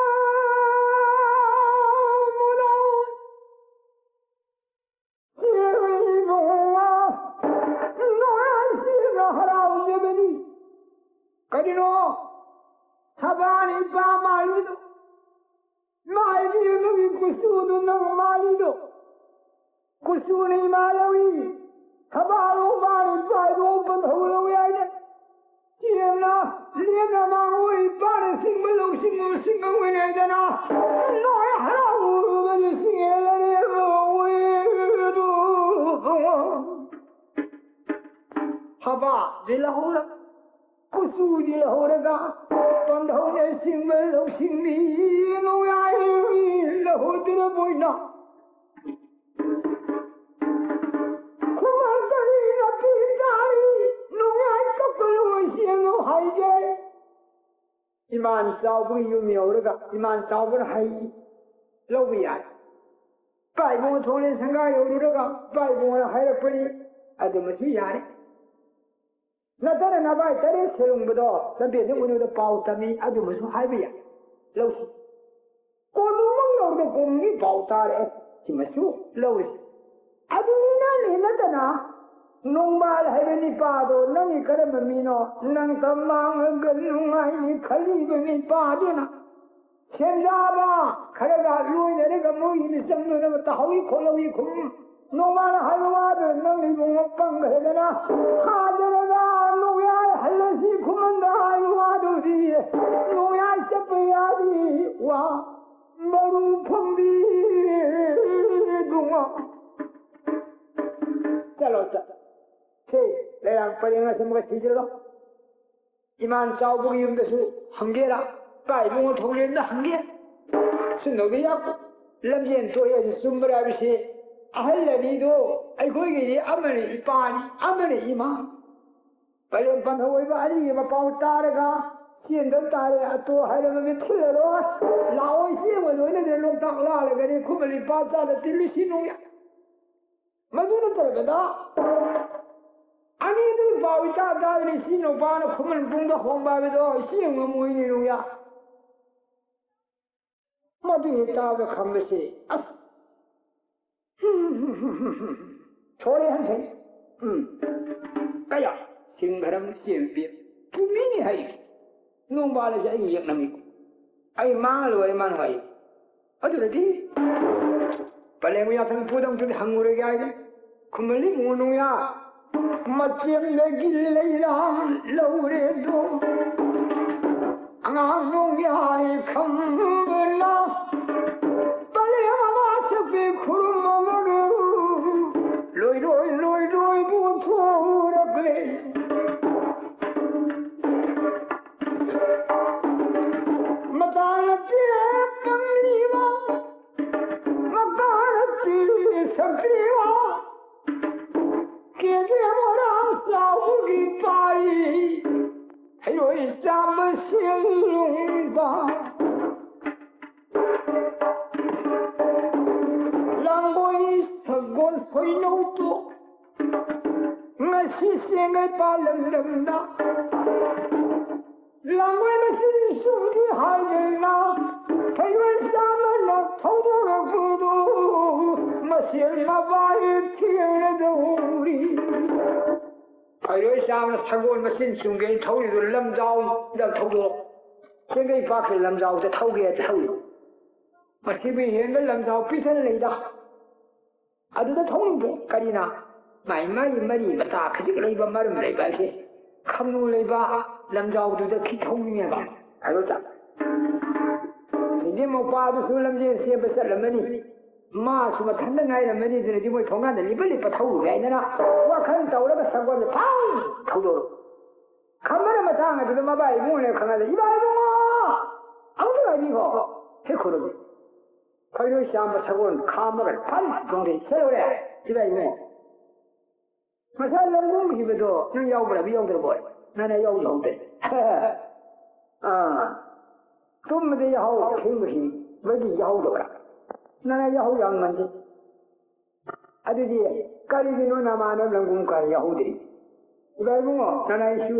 ꯃꯨꯅꯥꯏ꯫ ꯅꯨꯡꯉꯥꯏꯁꯤꯅ ꯍꯔꯥꯎꯖꯕꯅꯤ꯫ ꯀꯔꯤꯅꯣ? ꯊꯕꯥꯅ ꯏꯄꯥ ꯃꯥꯜꯂꯤꯗꯣ? ꯃꯥꯏꯕꯤ ꯑꯃꯒꯤ ꯀꯨꯆꯨꯗꯨ ꯅꯪ ꯃꯥꯜꯂꯤꯗꯣ? ꯀꯨꯆꯨꯅ ꯏꯃꯥ ꯂꯧꯏ, ꯊꯕꯥ ꯂꯧꯕꯥꯅ ꯏꯄꯥ ꯏꯕꯣꯛ ꯄꯟꯊꯧ ꯂꯧꯏ ꯍꯥꯏꯅ꯫ ꯆꯦꯡꯅ ꯂꯦꯝꯅ ꯃꯥꯡꯉꯨ ꯏꯄꯥꯅ ꯁꯤꯡꯕ ꯂꯧꯁꯤꯡ ꯁꯤꯡꯉꯝꯒꯅꯤꯗꯅ ꯅꯣꯏ ꯍꯔꯥꯎꯔꯨꯕꯗ ꯁꯤꯡꯉꯦ ꯂꯔꯦꯝꯕ ꯑꯣꯏꯔꯨ꯫ ꯍꯕꯥꯗꯤ ꯂꯧꯍꯧꯔ, ꯀꯨꯆꯨꯗꯤ ꯂꯧꯍꯧꯔꯒ ꯄꯟꯊꯧꯅ ꯁꯤꯡꯕ ꯂꯧꯁꯤꯡꯗꯤ ꯅꯨꯡꯉꯥꯏ ꯂꯧꯍꯧꯗ꯭ꯔꯕꯣꯏꯅ꯫ ꯈꯨꯃꯟ ꯀꯔꯤꯅ ꯄꯤꯔꯤꯖꯥꯠꯅꯤ? ꯅꯨꯡꯉꯥꯏ ꯀꯞꯄ ꯂꯣꯏꯁꯦꯅꯨ ꯍꯥꯏꯒꯦ꯫ ꯏꯃꯥꯟ ꯆꯥꯎꯕꯒꯤ ꯌꯨꯝ ꯌꯧꯔꯒ ꯏꯃꯥꯟ ꯆꯥꯎꯕꯅ ꯍꯩ ꯂꯧꯕ ꯌꯥꯏ꯫ ꯏꯄꯥ ꯏꯕꯨꯡ ꯊꯣꯡꯂꯦꯟ ꯁꯪꯒꯥ ꯌꯧꯔꯨꯔꯒ ꯏꯄꯥ ꯏꯕꯨꯡꯅ ꯍꯥꯏꯔꯛꯄꯅꯤ꯫ ꯑꯗꯨꯃꯁꯨ ꯌꯥꯔꯦ꯫ ꯅꯠꯇꯅ ꯅꯚꯥꯏ ꯇꯔꯦꯠ ꯁꯦꯔꯨꯡꯕꯗꯣ ꯂꯝꯕꯦꯟꯗ ꯎꯅꯕꯗ ꯄꯥꯎ ꯇꯝꯃꯤ, ꯑꯗꯨꯃꯁꯨ ꯍꯥꯏꯕ ꯌꯥꯏ꯫ ꯂꯧꯁꯤ꯫ ꯀꯣꯅꯨꯡꯃꯛ ꯇꯧꯗ ꯀꯨꯝꯒꯤ ꯄꯥꯎ ꯇꯥꯔꯛꯑꯦ꯫ ꯁꯤꯃꯁꯨ ꯂꯧꯔꯤ꯫ ꯑꯗꯨꯅꯤ ꯅꯪꯅꯤ ꯅꯠꯇꯅ ꯅꯣꯡꯕꯥꯜ ꯍꯥꯏꯕ ꯅꯤꯄꯥꯗꯣ ꯅꯪꯒꯤ ꯀꯔꯝꯕ ꯃꯤꯅꯣ? ꯅꯪ ꯇꯝꯃꯥꯡꯉꯒ ꯅꯨꯡꯉꯥꯏꯅꯤ ꯈꯜꯂꯤꯕ ꯅꯤꯄꯥꯗꯨꯅ ꯁꯦꯟꯖꯥꯕ ꯈꯔꯒ ꯂꯣꯏꯅꯔꯒ ꯃꯣꯏꯒꯤ ꯃꯤꯆꯝꯗꯨꯅ ꯇꯥꯍꯧꯏ ꯈꯣꯠꯍꯧꯏ ꯈꯨꯝ꯫ ꯅꯣꯡꯃꯥꯜ ꯍꯥꯏꯕ ꯋꯥꯗꯨ ꯅꯪ ꯏꯕꯨꯡꯉꯣ ꯄꯪꯈ꯭ꯔꯦꯗꯅ꯫ ꯍꯥꯗꯔꯒ ꯅꯣꯡꯌꯥꯏ ꯍꯜꯂꯁꯤ ꯈꯨꯃꯟꯗ ꯍꯥꯏꯕ ꯋꯥꯗꯨꯗꯤ ꯅꯣꯡꯌꯥꯏ ꯆꯠꯄ ꯌꯥꯗꯤ ꯋꯥ ꯃꯔꯨ ꯐꯪꯕꯤ ꯏꯕꯨꯡꯉꯣ꯫ ꯆꯠꯂꯣ, ꯆꯠꯂꯣ꯫ ꯁꯦ, ꯂꯩꯔꯥꯡ ꯄꯔꯦꯡ ꯑꯁꯦ ꯑꯃꯒ ꯊꯤꯖꯤꯜꯂꯣ꯫ ꯏꯃꯥꯟ ꯆꯥꯎꯕꯒꯤ ꯌꯨꯝꯗꯁꯨ ꯍꯪꯒꯦꯔꯥ, ꯏꯄꯥ ꯏꯕꯨꯡꯉꯣ ꯊꯧꯂꯦꯟꯗ ꯍꯪꯒꯦ꯫ ꯁꯨꯝꯗꯧꯗꯤ ꯌꯥꯄꯣ-, ꯂꯝꯖꯦꯟ ꯊꯣꯛꯑꯦ ꯍꯥꯏꯁꯤ ꯆꯨꯝꯕ꯭ꯔꯥ ꯍꯥꯏꯕꯁꯤ ꯑꯍꯜ ꯑꯅꯤꯗꯣ ꯑꯩꯈꯣꯏꯒꯤꯗꯤ ꯑꯃꯅ ꯏꯄꯥꯅꯤ, ꯑꯃꯅ ꯏꯃꯥ꯫ ꯄꯔꯦꯡ ꯄꯟꯊꯧ ꯑꯣꯏꯕ ꯑꯅꯤꯒꯤ ꯃꯄꯥꯎ ꯇꯥꯔꯒ ꯆꯦꯟꯗ ꯇꯥꯔꯦ, ꯑꯇꯣ ꯍꯥꯏꯔꯕꯗꯤ ꯊꯤꯜꯂꯔꯣꯏ꯫ ꯂꯥꯛꯑꯣꯏ ꯆꯦꯟꯕ ꯂꯣꯏꯅꯗꯅ ꯂꯣꯛꯇꯥꯛ ꯂꯥꯜꯂꯒꯅꯤ ꯈꯨꯃꯟ ꯏꯄꯥ ꯆꯥꯗ ꯇꯤꯜꯂꯤꯁꯤ ꯅꯣꯡꯌꯥ꯫ ꯃꯗꯨ ꯅꯠꯇ꯭ꯔꯕꯗ ꯑꯅꯤꯗꯨ ꯄꯥꯎ ꯏꯇꯥ ꯇꯥꯗꯅ ꯏꯆꯤ ꯅꯨꯄꯥꯅ ꯈꯨꯃꯟ ꯄꯨꯡꯗ ꯍꯣꯡꯕ ꯍꯥꯏꯕꯗꯣ ꯏꯆꯦ ꯉꯝꯃꯣꯏꯅꯦ ꯅꯨꯡꯌꯥ꯫ ꯃꯗꯨ ꯍꯦꯛ ꯇꯥꯕꯗ ꯈꯝꯕꯁꯦ ꯑꯁ ꯊꯣꯔꯦ ꯍꯟꯊꯩ꯫ ꯎꯝ꯫ ꯀꯌꯥ ꯁꯤꯡꯈꯔꯝ ꯆꯦꯟꯕꯤ ꯆꯨꯝꯃꯤꯅꯤ ꯍꯥꯏ꯫ ꯅꯣꯡꯕꯥꯜ ꯑꯁꯤ ꯑꯩꯒꯤ ꯌꯦꯛꯅꯕꯅꯤ꯫ ꯑꯩ ꯃꯥꯡꯉ ꯂꯣꯏꯔꯦ ꯃꯥ ꯅꯨꯡꯉꯥꯏ꯫ ꯑꯗꯨꯅꯗꯤ ꯄꯂꯦꯝ ꯌꯥꯊꯪ ꯄꯨꯗꯧꯗꯨꯗꯤ ꯍꯪꯉꯨꯔꯒꯦ ꯍꯥꯏꯗꯤ ꯈꯨꯃꯟ ꯏꯕꯨꯡꯉꯣ ꯅꯨꯡꯌꯥ ꯃꯆꯦꯝꯗꯒꯤ ꯂꯩꯔꯥꯡ ꯂꯧꯔꯦꯗꯣ꯫ ꯑꯉꯥꯡ ꯅꯣꯡꯌꯥꯏ ꯈꯝꯕꯅ ꯄꯂꯦꯝ ꯑꯃ ꯁꯛꯄꯤ ꯈꯨꯔꯨꯝꯃꯒ ꯂꯣꯏꯔꯣꯏ ꯂꯣꯏꯔꯣꯏꯕꯨ ꯊꯣꯔꯛꯂꯦ꯫ ꯃꯇꯥꯡ ꯑꯁꯤꯗ ꯀꯪꯂꯤꯕ ꯃꯇꯥꯡ ꯑꯁꯤ ꯁꯛꯇꯤꯕ ꯀꯦꯟꯗ꯭ꯔ ꯃꯣꯔꯥ ꯆꯥꯎꯕꯒꯤ ꯄꯥꯔꯤ ꯍꯩꯔꯣꯏ ꯆꯥꯝꯕ ꯁꯦꯜ ꯂꯨꯡꯕ ꯂꯥꯡꯒꯣꯏ ꯁꯒꯣꯜ ꯈꯣꯏꯅꯧꯗꯣ ꯉꯁꯤ ꯁꯦꯡꯉꯩ ꯄꯥꯂꯝꯗꯝꯗ ꯂꯥꯡꯒꯣꯏ ꯃꯁꯤꯗꯤ ꯁꯨꯝꯗꯤ ꯍꯥꯏꯗꯅ ꯐꯩꯔꯣꯏ ꯆꯥꯝꯃ ꯊꯧꯗꯣꯔꯛꯄꯗꯨ ꯃꯁꯦꯜ ꯃꯕꯥꯏ ꯊꯦꯡꯅꯗꯧꯔꯤ꯫ ꯐꯩꯔꯣꯏ ꯆꯥꯝꯅ ꯁꯒꯣꯜ ꯃꯆꯤꯟ ꯆꯨꯝꯒꯩ ꯊꯧꯔꯤꯗꯨ ꯂꯝꯖꯥꯎꯗ ꯊꯧꯗꯣꯛ꯫ ꯆꯦꯡꯒꯩ ꯄꯥꯛꯈꯤ ꯂꯝꯖꯥꯎꯗ ꯊꯧꯒꯦ ꯊꯧꯔꯤ꯫ ꯃꯁꯤꯕꯨ ꯍꯦꯟꯕ ꯂꯝꯖꯥꯎ ꯄꯤꯛꯊꯅ ꯂꯩꯗ꯫ ꯑꯗꯨꯗ ꯊꯧꯅꯤꯡꯗꯦ꯫ ꯀꯔꯤꯅ? ꯃꯥꯏ ꯃꯥꯏ ꯃꯔꯤ ꯃꯇꯥ ꯈꯖꯤꯛ ꯂꯩꯕ, ꯃꯔꯝ ꯂꯩꯕ ꯍꯥꯏꯁꯦ ꯈꯪꯅꯨ ꯂꯩꯕ ꯂꯝꯖꯥꯎꯗꯨꯗ ꯈꯤ ꯊꯧꯅꯤꯡꯉꯦꯕ꯫ ꯑꯗꯨꯗ ꯁꯤꯗꯤ ꯃꯧꯄꯥꯗꯨꯁꯨ ꯂꯝꯖꯦꯜ ꯆꯦꯟꯕ ꯆꯠꯂꯝꯃꯅꯤ, ꯃꯥꯁꯨ ꯃꯊꯟꯇ ꯉꯥꯏꯔꯝꯃꯅꯤ꯫ ꯑꯗꯨꯅꯗꯤ ꯃꯣꯏ ꯊꯣꯡꯒꯥꯟꯗ ꯂꯤꯕ ꯂꯤꯞꯄ ꯊꯧꯔꯨꯒꯦ ꯍꯥꯏꯗꯅ ꯋꯥꯈꯜ ꯇꯧꯔꯒ ꯁꯒꯣꯜꯁꯦ ꯐꯥꯎ ꯊꯧꯗꯣꯔꯛ꯫ ꯈꯝꯕꯅ ꯃꯇꯥꯡ ꯑꯗꯨꯗ ꯃꯕꯥꯏ ꯏꯕꯨꯡꯉꯣꯅ ꯈꯪꯍꯜꯂꯦ, "ꯏꯕꯥ ꯏꯕꯨꯡꯉꯣ, ꯑꯃꯨꯛꯇ ꯉꯥꯏꯕꯤꯈꯣ, ꯍꯦꯛ ꯈꯨꯔꯨꯝꯃꯤ꯫ ꯐꯩꯔꯣꯏ ꯆꯥꯝꯕ ꯁꯒꯣꯜ ꯈꯥꯝꯃꯒ ꯐꯟ ꯆꯣꯡꯊꯩ ꯆꯠꯂꯨꯔꯦ, ꯏꯕꯥ ꯏꯕꯨꯡꯉꯣ꯫ ꯉꯁꯥꯏ ꯂꯝꯒꯨꯝꯈꯤꯕꯗꯣ ꯅꯪ ꯌꯥꯎꯕ꯭ꯔꯥ? ꯌꯥꯎꯗ꯭ꯔꯕꯣ? ꯅꯪ ꯌꯥꯎꯍꯧꯗꯦ꯫ ꯑꯥ, ꯇꯨꯝꯕꯗꯤ ꯌꯥꯍꯧ ꯊꯦꯡꯕꯒꯤ ꯌꯥꯍꯧꯗꯕ꯭ꯔꯥ? ꯅꯪ ꯌꯥꯍꯧ ꯌꯥꯝ ꯉꯟꯗꯦ꯫ ꯑꯗꯨꯗꯤ ꯀꯔꯤꯒꯤꯅꯣ ꯅꯃꯥꯅ ꯂꯝꯒꯨꯝ ꯀꯥꯟ ꯌꯥꯍꯧꯗ꯭ꯔꯤ? ꯏꯕꯥ ꯏꯕꯨꯡꯉꯣ, ꯅꯅꯥꯏꯁꯨ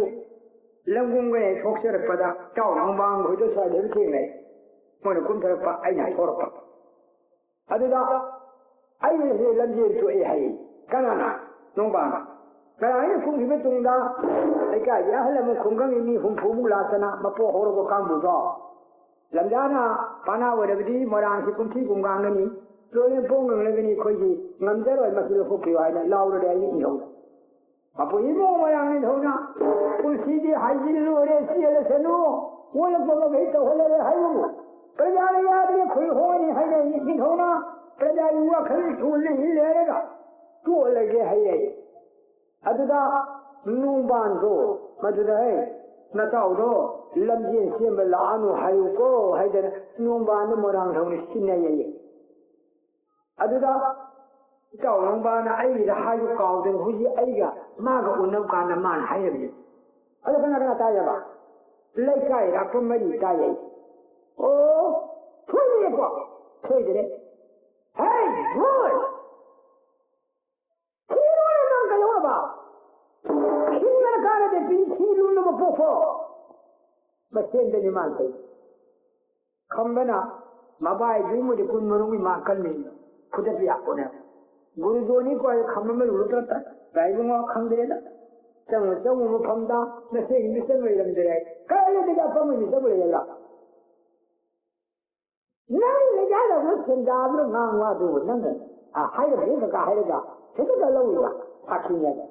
ꯂꯝꯒꯨꯝꯒꯅꯦ ꯊꯣꯛꯆꯔꯛꯄꯗ ꯏꯇꯥꯎ ꯅꯣꯡꯕꯥꯡ ꯈꯣꯏꯗ ꯁ꯭ꯋꯥꯏꯗ ꯊꯦꯡꯅꯩ꯫ ꯃꯣꯏꯅ ꯀꯨꯝꯊꯔꯛꯄ ꯑꯩꯅ ꯊꯣꯔꯛꯄ꯫ ꯑꯗꯨꯗ ꯑꯩꯁꯦ ꯂꯝꯖꯦꯜ ꯊꯣꯛꯑꯦ ꯍꯥꯏꯌꯦ꯫ ꯀꯅꯥꯅ? ꯅꯣꯡꯕꯥꯡꯅ꯫ ꯀꯅꯥ? ꯑꯩꯅ ꯀꯨꯝꯈꯤꯕ ꯇꯨꯡꯗ ꯂꯩꯀꯥꯏꯒꯤ ꯑꯍꯜ ꯂꯃꯟ ꯈꯨꯡꯒꯪꯒꯤ ꯃꯤ ꯍꯨꯝꯐꯨꯃꯨꯛ ꯂꯥꯛꯇꯅ ꯃꯄꯣꯛ ꯍꯧꯔꯕ ꯀꯥꯡꯕꯨꯗꯣ ꯂꯝꯖꯥꯅ ꯄꯥꯅꯥ ꯑꯣꯏꯔꯕꯗꯤ ꯃꯣꯏꯔꯥꯡꯁꯤ ꯀꯨꯝꯊꯤ ꯀꯨꯝꯒꯥꯡꯒꯅꯤ, ꯂꯣꯏꯅ ꯄꯣꯡ ꯉꯝꯂꯒꯅꯤ, ꯑꯩꯈꯣꯏꯒꯤ ꯉꯝꯖꯔꯣꯏ, ꯃꯁꯤ ꯂꯧꯊꯣꯛꯄꯤꯌꯨ ꯍꯥꯏꯅ ꯂꯥꯎꯔꯗꯤ ꯑꯩ ꯏꯍꯧꯗ꯫ ꯃꯄꯨ ꯏꯕꯣ ꯃꯣꯏꯔꯥꯡ ꯅꯤꯡꯊꯧꯅ ꯄꯨꯟꯁꯤꯗꯤ ꯍꯥꯏꯖꯤꯜꯂꯨꯔꯦ, ꯆꯦꯜꯂꯁꯅꯨ, ꯑꯣꯜꯂꯛꯄ ꯃꯈꯩ ꯇꯧꯍꯜꯂꯔꯦ ꯍꯥꯏꯕꯕꯨ ꯄ꯭ꯔꯖꯥꯅ ꯌꯥꯗ꯭ꯔꯦ, ꯈꯣꯏ ꯍꯣꯡꯉꯅꯤ ꯍꯥꯏꯅ ꯅꯤꯡꯊꯧꯅ ꯄ꯭ꯔꯖꯥꯒꯤ ꯋꯥꯈꯜ ꯊꯨꯅ ꯏꯜꯂꯦ ꯍꯥꯏꯔꯒ ꯇꯣꯛꯍꯜꯂꯒꯦ ꯍꯥꯏꯌꯦ꯫ ꯑꯗꯨꯗ ꯅꯣꯡꯕꯥꯟꯗꯣ ꯃꯗꯨꯗ, "ꯍꯦ, ꯅꯇꯥꯎꯗꯣ ꯂꯝꯖꯦꯟ ꯆꯦꯟꯕ ꯂꯥꯛꯑꯅꯨ ꯍꯥꯏꯌꯨꯀꯣ" ꯍꯥꯏꯗꯅ ꯅꯣꯡꯕꯥꯟꯗꯣ ꯃꯣꯏꯔꯥꯡ ꯊꯧꯅ ꯁꯤꯟꯅꯩꯌꯦ꯫ ꯑꯗꯨꯗ ꯏꯇꯥꯎ ꯅꯣꯡꯕꯥꯟꯅ ꯑꯩꯒꯤꯗ ꯍꯥꯏꯕ ꯀꯥꯎꯗꯅ ꯍꯧꯖꯤꯛ ꯑꯩꯒ ꯃꯥꯒ ꯎꯅꯕ ꯀꯥꯟꯗ ꯃꯥꯅ ꯍꯥꯏꯔꯝꯃꯤ꯫ ꯑꯗꯨ ꯀꯅꯥ ꯀꯅꯥ ꯇꯥꯏꯌꯦꯕ? ꯂꯩꯀꯥꯏ ꯂꯥꯛꯄ ꯃꯔꯤ ꯇꯥꯏꯌꯦ꯫ ꯑꯣ, ꯁꯣꯏꯗ꯭ꯔꯦꯀꯣ? ꯁꯣꯏꯗ꯭ꯔꯦ꯫ ꯍꯦ, ꯍꯣꯏ! ꯊꯤꯔꯣꯏ ꯅꯪ ꯀꯩꯗꯧꯔꯕ? ꯊꯤꯔ ꯀꯥꯟꯅꯗꯦ, ꯄꯤ ꯊꯤ ꯂꯨꯝꯅꯕ ꯄꯣꯛꯄꯣ꯫ ꯃꯁꯦꯟꯗꯅꯤ ꯃꯥꯅ ꯇꯧꯔꯤ꯫ ꯈꯝꯕꯅ ꯃꯕꯥꯏꯗꯨꯒꯤ ꯃꯣꯏꯗꯤ ꯀꯨꯟ ꯃꯔꯨꯝꯒꯤ ꯃꯥ ꯀꯟꯕꯅꯤ꯫ ꯐꯨꯗꯠꯄ ꯌꯥꯄꯣꯠꯅꯦ꯫ ꯒꯨꯔꯨ ꯖꯣꯟ ꯏꯀ꯭ꯋꯥꯏ ꯈꯝꯕ ꯑꯃ ꯂꯨꯔꯗ꯭ꯔꯥ? ꯚꯥꯏ ꯏꯕꯨꯡꯉꯣ, ꯈꯪꯗ꯭ꯔꯦꯗ꯫ ꯆꯪꯉꯨ ꯆꯪꯉꯨ ꯃꯐꯝꯗ ꯅꯁꯦꯡ ꯃꯤꯆꯪ ꯂꯩꯔꯝꯗ꯭ꯔꯦ꯫ ꯀꯥꯏꯗꯒꯤ ꯑꯄꯪꯕ ꯃꯤꯆꯪ ꯂꯩꯔꯒ? ꯅꯪ ꯂꯩꯀꯥꯏꯗ ꯑꯃꯨꯛ ꯁꯦꯟꯖꯥꯗꯨꯅ ꯉꯥꯡ ꯋꯥꯗꯨꯕꯨ ꯅꯪꯅ, ꯑ, ꯍꯥꯏꯔꯝꯃꯦ ꯀꯀꯥ ꯍꯥꯏꯔꯒ ꯁꯦꯟꯖꯥ ꯂꯧꯔꯤꯕ ꯁꯥꯈꯤꯅꯦꯕ꯫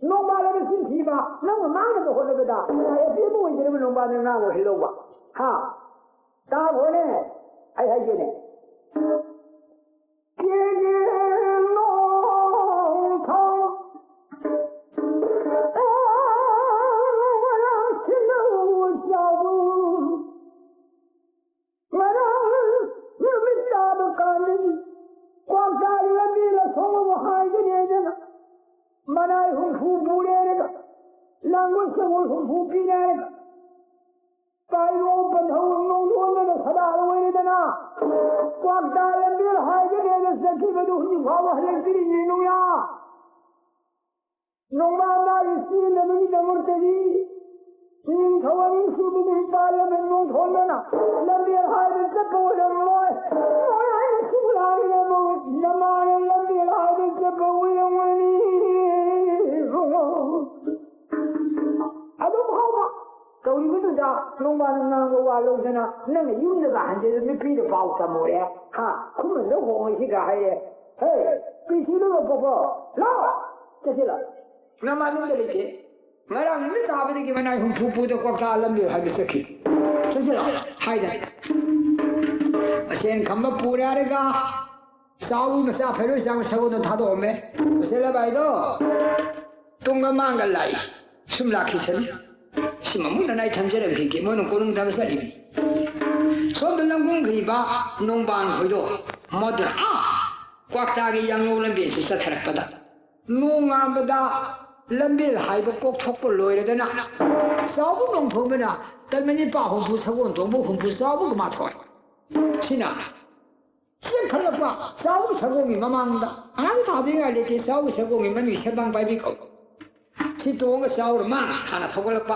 ꯅꯣꯡꯕꯥꯜ ꯑꯃ ꯆꯤꯟ ꯊꯤꯕ, ꯅꯪꯅ ꯉꯥꯡꯅꯕ ꯍꯣꯠꯅꯕꯗ ꯀꯅꯥ ꯑꯦ ꯄꯤ ꯑꯃ ꯑꯣꯏꯖꯔꯕ ꯅꯣꯡꯕꯥꯜꯅ ꯉꯥꯡꯕ ꯍꯩꯍꯧꯕ? ꯍꯥ? ꯇꯥꯈꯣꯅꯦ, ꯑꯩ ꯍꯥꯏꯒꯦꯅꯦ꯫ ꯀꯦꯒꯦ ꯅꯣꯡꯊꯥ, ꯉꯔꯥꯡ ꯁꯤꯟꯅꯧ ꯆꯥꯎ꯫ ꯉꯔꯥꯡ ꯅꯨꯃꯤꯠ ꯇꯥꯕ ꯀꯥꯟꯗꯗꯤ ꯀ꯭ꯋꯥꯛꯇꯥꯒꯤ ꯂꯝꯕꯤ ꯂꯧꯊꯣꯛꯅꯕ ꯍꯥꯏꯒꯅꯤ ꯍꯥꯏꯗꯅ ꯃꯅꯥꯏ ꯍꯨꯝꯐꯨ ꯄꯨꯔꯦꯅꯒ ꯂꯥꯡꯒꯣꯜ ꯁꯪꯒꯣꯜ ꯍꯨꯝꯐꯨ ꯄꯤꯔꯦꯅꯒ ꯄꯥꯏꯔꯣ ꯄꯟꯊꯧ ꯅꯣꯡꯗꯣꯟꯗꯅ ꯁꯗꯥ ꯂꯣꯏꯔꯦꯗꯅ ꯀ꯭ꯋꯥꯛꯇꯥ ꯂꯝꯕꯤ ꯍꯥꯏꯒꯅꯦꯅ ꯆꯠꯈꯤꯕꯗꯨ ꯍꯧꯖꯤꯛ ꯐꯥꯎꯕ ꯍꯜꯂꯛꯇ꯭ꯔꯤꯅꯤ ꯅꯣꯡꯌꯥ꯫ ꯅꯣꯡꯃ ꯃꯥꯒꯤ ꯆꯦꯟꯅꯕꯒꯤꯗꯃꯛꯇꯗꯤ ꯅꯤꯡꯊꯧ ꯑꯅꯤꯁꯨꯕꯒꯤ ꯅꯨꯄꯥ ꯂꯃꯟ ꯅꯣꯡꯊꯣꯟꯕꯅ ꯂꯝꯕꯦꯜ ꯍꯥꯏꯕ ꯆꯠꯄ ꯑꯣꯏꯔꯝꯂꯣꯏ꯫ ꯃꯣꯏ ꯍꯥꯏꯅ ꯁꯤꯕꯨ ꯂꯥꯛꯂꯦꯕꯨ ꯅꯃꯥꯅ ꯂꯝꯕꯦꯜ ꯍꯥꯏꯕ ꯆꯠꯄ ꯑꯣꯏꯔꯝꯒꯅꯤ꯫ ꯑꯗꯨꯝ ꯍꯧꯕ ꯇꯧꯔꯤꯕꯗꯨꯗ ꯅꯣꯡꯃꯅ ꯉꯥꯡꯕ ꯋꯥ ꯂꯧꯗꯅ ꯅꯪꯅ ꯌꯨꯝꯗꯒ ꯍꯟꯖꯤꯜꯂ ꯅꯨꯄꯤꯗ ꯄꯥꯎ ꯇꯝꯃꯨꯔꯦ꯫ ꯍꯥ? ꯈꯨꯃꯟꯗ ꯍꯣꯡꯉꯤꯁꯤꯒ ꯍꯥꯏꯔꯦ꯫ ꯍꯦ, ꯄꯤꯁꯤꯗꯨ ꯂꯧꯊꯣꯛꯄꯣ꯫ ꯂꯥꯎ! ꯆꯠꯁꯤꯜꯂꯣ꯫ ꯅꯃꯥ ꯅꯨꯡꯗ ꯂꯩꯇꯦ꯫ ꯉꯔꯥꯡ ꯅꯨꯃꯤꯠ ꯇꯥꯕꯗꯒꯤ ꯃꯅꯥꯏ ꯍꯨꯝꯐꯨ ꯄꯨꯗ ꯀ꯭ꯋꯥꯛꯇꯥ ꯂꯝꯕꯤ ꯍꯥꯏꯕ ꯆꯠꯈꯤ꯫ ꯆꯠꯁꯤꯜꯂꯣ ꯍꯥꯏꯗꯅ꯫ ꯃꯁꯦꯟ ꯈꯝꯕ ꯄꯨꯔꯦ ꯍꯥꯏꯔꯒ ꯆꯥꯎꯕꯤ ꯃꯆꯥ ꯐꯩꯔꯣꯏ ꯆꯥꯡ ꯁꯒꯣꯜꯗꯣ ꯊꯥꯗꯣꯛꯑꯝꯃꯦ꯫ ꯃꯁꯦꯟ ꯂꯕꯥꯏꯗꯣ ꯇꯨꯡꯒ ꯃꯥꯡꯒ ꯂꯥꯛꯏ꯫ ꯁꯨꯝ ꯂꯥꯛꯈꯤꯁꯅꯨ꯫ ꯁꯤꯃ ꯑꯃꯨꯛ ꯅꯅꯥꯏ ꯊꯝꯖꯔꯝꯈꯤꯒꯦ꯫ ꯃꯣꯏꯅ ꯀꯣꯅꯨꯡ ꯊꯝꯖꯔꯤꯅꯤ꯫ ꯁꯣꯝꯗ ꯂꯝꯒꯨꯝꯈ꯭ꯔꯤꯕ ꯅꯣꯡꯕꯥꯟ ꯈꯣꯏꯗꯣ ꯃꯗꯨꯅ ꯑꯥ ꯀ꯭ꯋꯥꯛꯇꯥꯒꯤ ꯌꯥꯡꯂꯧ ꯂꯝꯕꯦꯜꯁꯤ ꯆꯠꯊꯔꯛꯄꯗ ꯅꯣꯡꯉꯥꯟꯕꯗ ꯂꯝꯕꯦꯜ ꯍꯥꯏꯕ ꯀꯣꯛꯊꯣꯛꯄ ꯂꯣꯏꯔꯗꯅ ꯆꯥꯎꯕ ꯅꯣꯡꯊꯣꯡꯗꯨꯅ ꯇꯔꯃꯤꯅꯤꯠ ꯄꯥ ꯍꯨꯝꯐꯨ ꯁꯒꯣꯜ ꯇꯣꯡꯕ ꯍꯨꯝꯐꯨ ꯆꯥꯎꯕ ꯀꯨꯟꯃꯥꯊꯣꯏ ꯁꯤꯅ ꯆꯦꯟꯈꯠꯂꯛꯄ ꯆꯥꯎꯕ ꯁꯒꯣꯜꯒꯤ ꯃꯃꯥꯡꯗ ꯑꯉꯥꯡ ꯊꯥꯕꯤꯉꯥꯏ ꯂꯩꯇꯦ꯫ ꯆꯥꯎꯕ ꯁꯒꯣꯜꯒꯤ ꯃꯅꯤꯡ ꯁꯦꯝꯕꯥꯡ ꯄꯥꯏꯕꯤ ꯀꯧ ꯁꯤ ꯇꯣꯡꯉꯒ ꯆꯥꯎꯔ ꯃꯥꯅ ꯊꯥꯅ ꯊꯧꯒꯠꯂꯛꯄ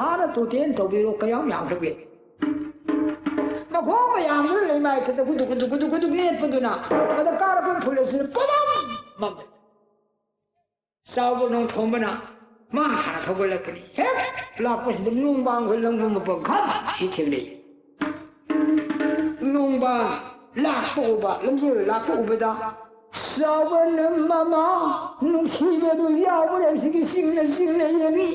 ꯍꯥꯟꯅ ꯇꯣꯇꯦꯟ ꯇꯧꯕꯤꯔꯣ, ꯀꯌꯥꯝ ꯌꯥꯝꯈ꯭ꯔꯒꯦ? ꯃꯈꯣꯡ ꯃꯌꯥꯝꯗꯨꯅ ꯂꯩꯃꯥꯏ ꯊꯛꯇ ꯒꯨꯗꯨꯛ ꯒꯨꯗꯨꯛ ꯒꯨꯗꯨꯛ ꯒꯨꯗꯨꯛ ꯅꯦꯠꯄꯗꯨꯅ ꯃꯗ ꯀꯥꯔꯛꯄ ꯐꯨꯜ ꯑꯁꯤꯗ ꯄꯨꯝꯃꯝ ꯃꯝꯃꯦ꯫ ꯆꯥꯎꯕ ꯅꯣꯡꯊꯣꯝꯕꯅ ꯃꯥ ꯍꯥꯟꯅ ꯊꯧꯒꯠꯂꯛꯄꯅꯤ꯫ ꯍꯦꯛ ꯂꯥꯛꯄꯁꯤꯗ ꯅꯣꯡꯕꯥꯡ ꯍꯣꯏ ꯂꯪꯕ ꯃꯄ ꯈꯝ ꯁꯤ ꯊꯦꯡꯅꯩ꯫ ꯅꯣꯡꯕꯥꯡ ꯂꯥꯛꯄ ꯎꯕ, ꯂꯝꯖꯦꯜ ꯂꯥꯛꯄ ꯎꯕꯗ ꯆꯥꯎꯕꯅ ꯃꯃꯥ ꯅꯨꯡꯁꯤꯕꯗꯨ ꯌꯥꯎꯕ꯭ꯔꯥ ꯁꯤꯒꯤ ꯆꯤꯡꯅ ꯆꯤꯡꯅ ꯌꯦꯡꯉꯤ꯫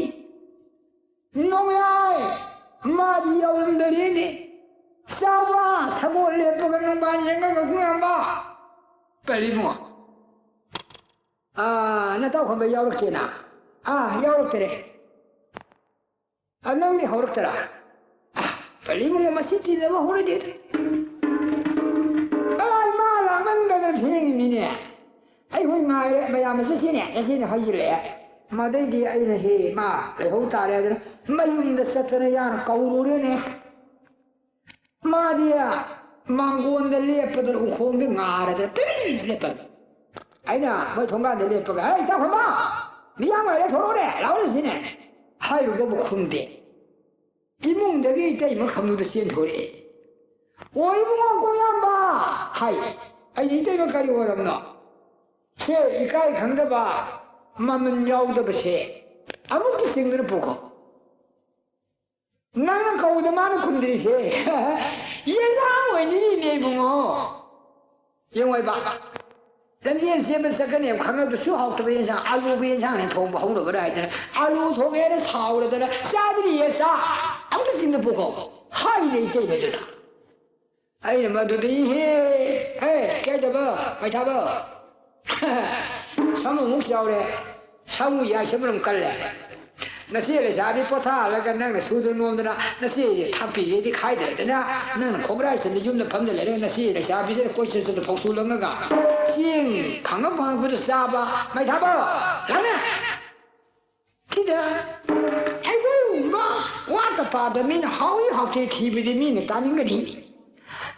ꯅꯣꯡꯌꯥꯏ ꯃꯥꯗꯤ ꯌꯥꯎꯔꯝꯗꯔꯦꯅꯦ꯫ ꯆꯥꯎꯕ ꯁꯒꯣꯜ ꯂꯦꯞꯄꯒ ꯅꯣꯡꯕꯥꯟ ꯌꯦꯡꯉꯒ ꯀꯨꯌꯥꯝꯕ ꯄꯔꯤꯃꯣ꯫ ꯑꯥ, ꯅꯇꯥꯎ ꯈꯝꯕ ꯌꯥꯎꯔꯛꯇꯦꯅ? ꯑꯥ, ꯌꯥꯎꯔꯛꯇꯔꯦ꯫ ꯑ, ꯅꯪꯗꯤ ꯍꯧꯔꯛꯇꯔꯥ? ꯑ, ꯄꯂꯤꯕꯨꯡꯉꯣ ꯃꯁꯤ ꯇꯤꯟꯅꯕ ꯍꯧꯔꯗꯤ꯫ ꯑꯥ, ꯏꯃꯥ ꯂꯥꯛꯃꯟꯗꯅ ꯊꯦꯡꯉꯤꯃꯤꯅꯦ꯫ ꯑꯩꯈꯣꯏ ꯉꯥꯏꯔꯦ, ꯃꯌꯥꯝꯅ ꯆꯠꯁꯤꯅꯦ, ꯆꯠꯁꯤꯅꯦ ꯍꯥꯏꯖꯤꯜꯂꯛꯑꯦ꯫ ꯃꯗꯩꯗꯤ ꯑꯩꯅ ꯍꯦ ꯃꯥ ꯂꯩꯍꯧ ꯇꯥꯔꯦ ꯍꯥꯏꯗꯅ ꯃꯌꯨꯝꯗ ꯆꯠꯇꯅ ꯌꯥꯅ ꯀꯧꯔꯨꯔꯦꯅꯦ꯫ ꯃꯥꯗꯤ ꯃꯥꯡꯒꯣꯟꯗ ꯂꯦꯞꯄꯗꯨꯅ ꯎꯈꯣꯡꯗ ꯉꯥꯔꯗꯅ ꯇꯨꯃꯤꯟꯅ ꯂꯦꯞꯄ꯫ ꯑꯩꯅ ꯃꯣꯏ ꯊꯣꯡꯒꯥꯟꯗ ꯂꯦꯞꯄꯒ, "ꯍꯩ, ꯏꯇꯥꯎ ꯈꯝꯕ, ꯃꯤꯌꯥꯝ ꯉꯥꯏꯔꯦ, ꯊꯣꯔꯛꯎꯅꯦ, ꯂꯥꯛꯑꯣꯅꯦ ꯁꯤꯅꯦ" ꯍꯥꯏꯔꯨꯕꯕꯨ ꯈꯨꯝꯗꯦ꯫ ꯏꯃꯨꯡꯗꯒꯤ ꯏꯇꯩꯃ ꯈꯝꯅꯨꯗ ꯆꯦꯟꯊꯣꯔꯛꯑꯦ꯫ "ꯑꯣ ꯏꯕꯨꯡꯉꯣ, ꯀꯣꯡꯌꯥꯝꯕ" ꯍꯥꯏ꯫ ꯑꯩꯅ, "ꯏꯇꯩꯃ ꯀꯔꯤ ꯑꯣꯏꯔꯕꯅꯣ?" "ꯁꯦ ꯏꯀꯥꯏ ꯈꯪꯗꯕ, ꯃꯃꯜ ꯌꯥꯎꯗꯕꯁꯦ ꯑꯃꯨꯛꯇ ꯆꯤꯡꯗꯨꯅ ꯄꯨꯈꯣ"꯫ ꯅꯪꯅ ꯀꯧꯕꯗ ꯃꯥꯅ ꯈꯨꯝꯗ꯭ꯔꯤꯁꯦ ꯌꯦꯟꯁꯥꯡ ꯑꯣꯏꯅꯤꯡꯉꯤꯅꯦ ꯏꯕꯨꯡꯉꯣ꯫ ꯌꯦꯡꯉꯣꯏꯕ, ꯂꯝꯖꯦꯟ ꯆꯦꯟꯕ ꯆꯠꯀꯅꯦꯕ ꯈꯪꯉꯕꯗꯁꯨ ꯍꯥꯎꯇꯕ ꯌꯦꯟꯁꯥꯡ, ꯑꯂꯨꯒꯤ ꯌꯦꯟꯁꯥꯡꯅꯦ ꯊꯣꯡꯕ ꯍꯧꯅꯕꯗ ꯍꯥꯏꯗꯅ, "ꯑꯂꯨ ꯊꯣꯡꯉꯦꯅ ꯁꯥꯎꯔꯗꯅ ꯆꯥꯗ꯭ꯔꯤꯌꯦ ꯆꯥ, ꯑꯝꯇ ꯆꯤꯡꯗ ꯄꯨꯈꯣ" ꯍꯥꯏꯅꯦ ꯏꯇꯩꯃꯗꯨꯅ꯫ ꯑꯩꯅ ꯃꯗꯨꯗ, "ꯏꯍꯦ, ꯑꯦ, ꯀꯩꯗꯧꯕ, ꯃꯩꯊꯥꯕ? ꯁꯥꯃꯨꯃꯨꯛ ꯆꯥꯎꯔꯦ, ꯁꯥꯃꯨ ꯌꯥꯏꯁꯦ ꯃꯔꯨꯝ ꯀꯜꯂꯦ꯫ ꯅꯆꯦ ꯂꯩꯁꯥꯕꯤ ꯄꯣꯊꯥꯍꯜꯂꯒ ꯅꯪꯅ ꯁꯨꯗꯅ ꯅꯣꯝꯗꯅ ꯅꯆꯦꯁꯦ ꯊꯥꯛꯄꯤꯒꯦꯗꯤ ꯈꯥꯏꯗ꯭ꯔꯗꯅ ꯅꯪꯅ ꯈꯣꯡꯒ꯭ꯔꯥꯏ ꯆꯟꯗ ꯌꯨꯝꯗ ꯐꯝꯗ ꯂꯩꯔꯒ ꯅꯆꯦ ꯂꯩꯁꯥꯕꯤꯁꯤꯅ ꯀꯣꯏꯆꯠ ꯆꯠꯇ ꯐꯧꯁꯨ ꯂꯪꯉꯒ ꯆꯦꯡ ꯐꯪꯉ ꯐꯪꯉꯛꯄꯗ ꯆꯥꯕ ꯃꯩꯊꯥꯕ ꯂꯥꯛꯅꯦ"꯫ ꯁꯤꯗ ꯍꯩꯒꯨꯝꯕ ꯋꯥꯠꯇ ꯄꯥꯗ ꯃꯤꯅ ꯍꯥꯎꯏ ꯍꯥꯎꯇꯦ ꯊꯤꯕꯗꯤ ꯃꯤꯅ ꯇꯥꯅꯤꯡꯒꯅꯤ꯫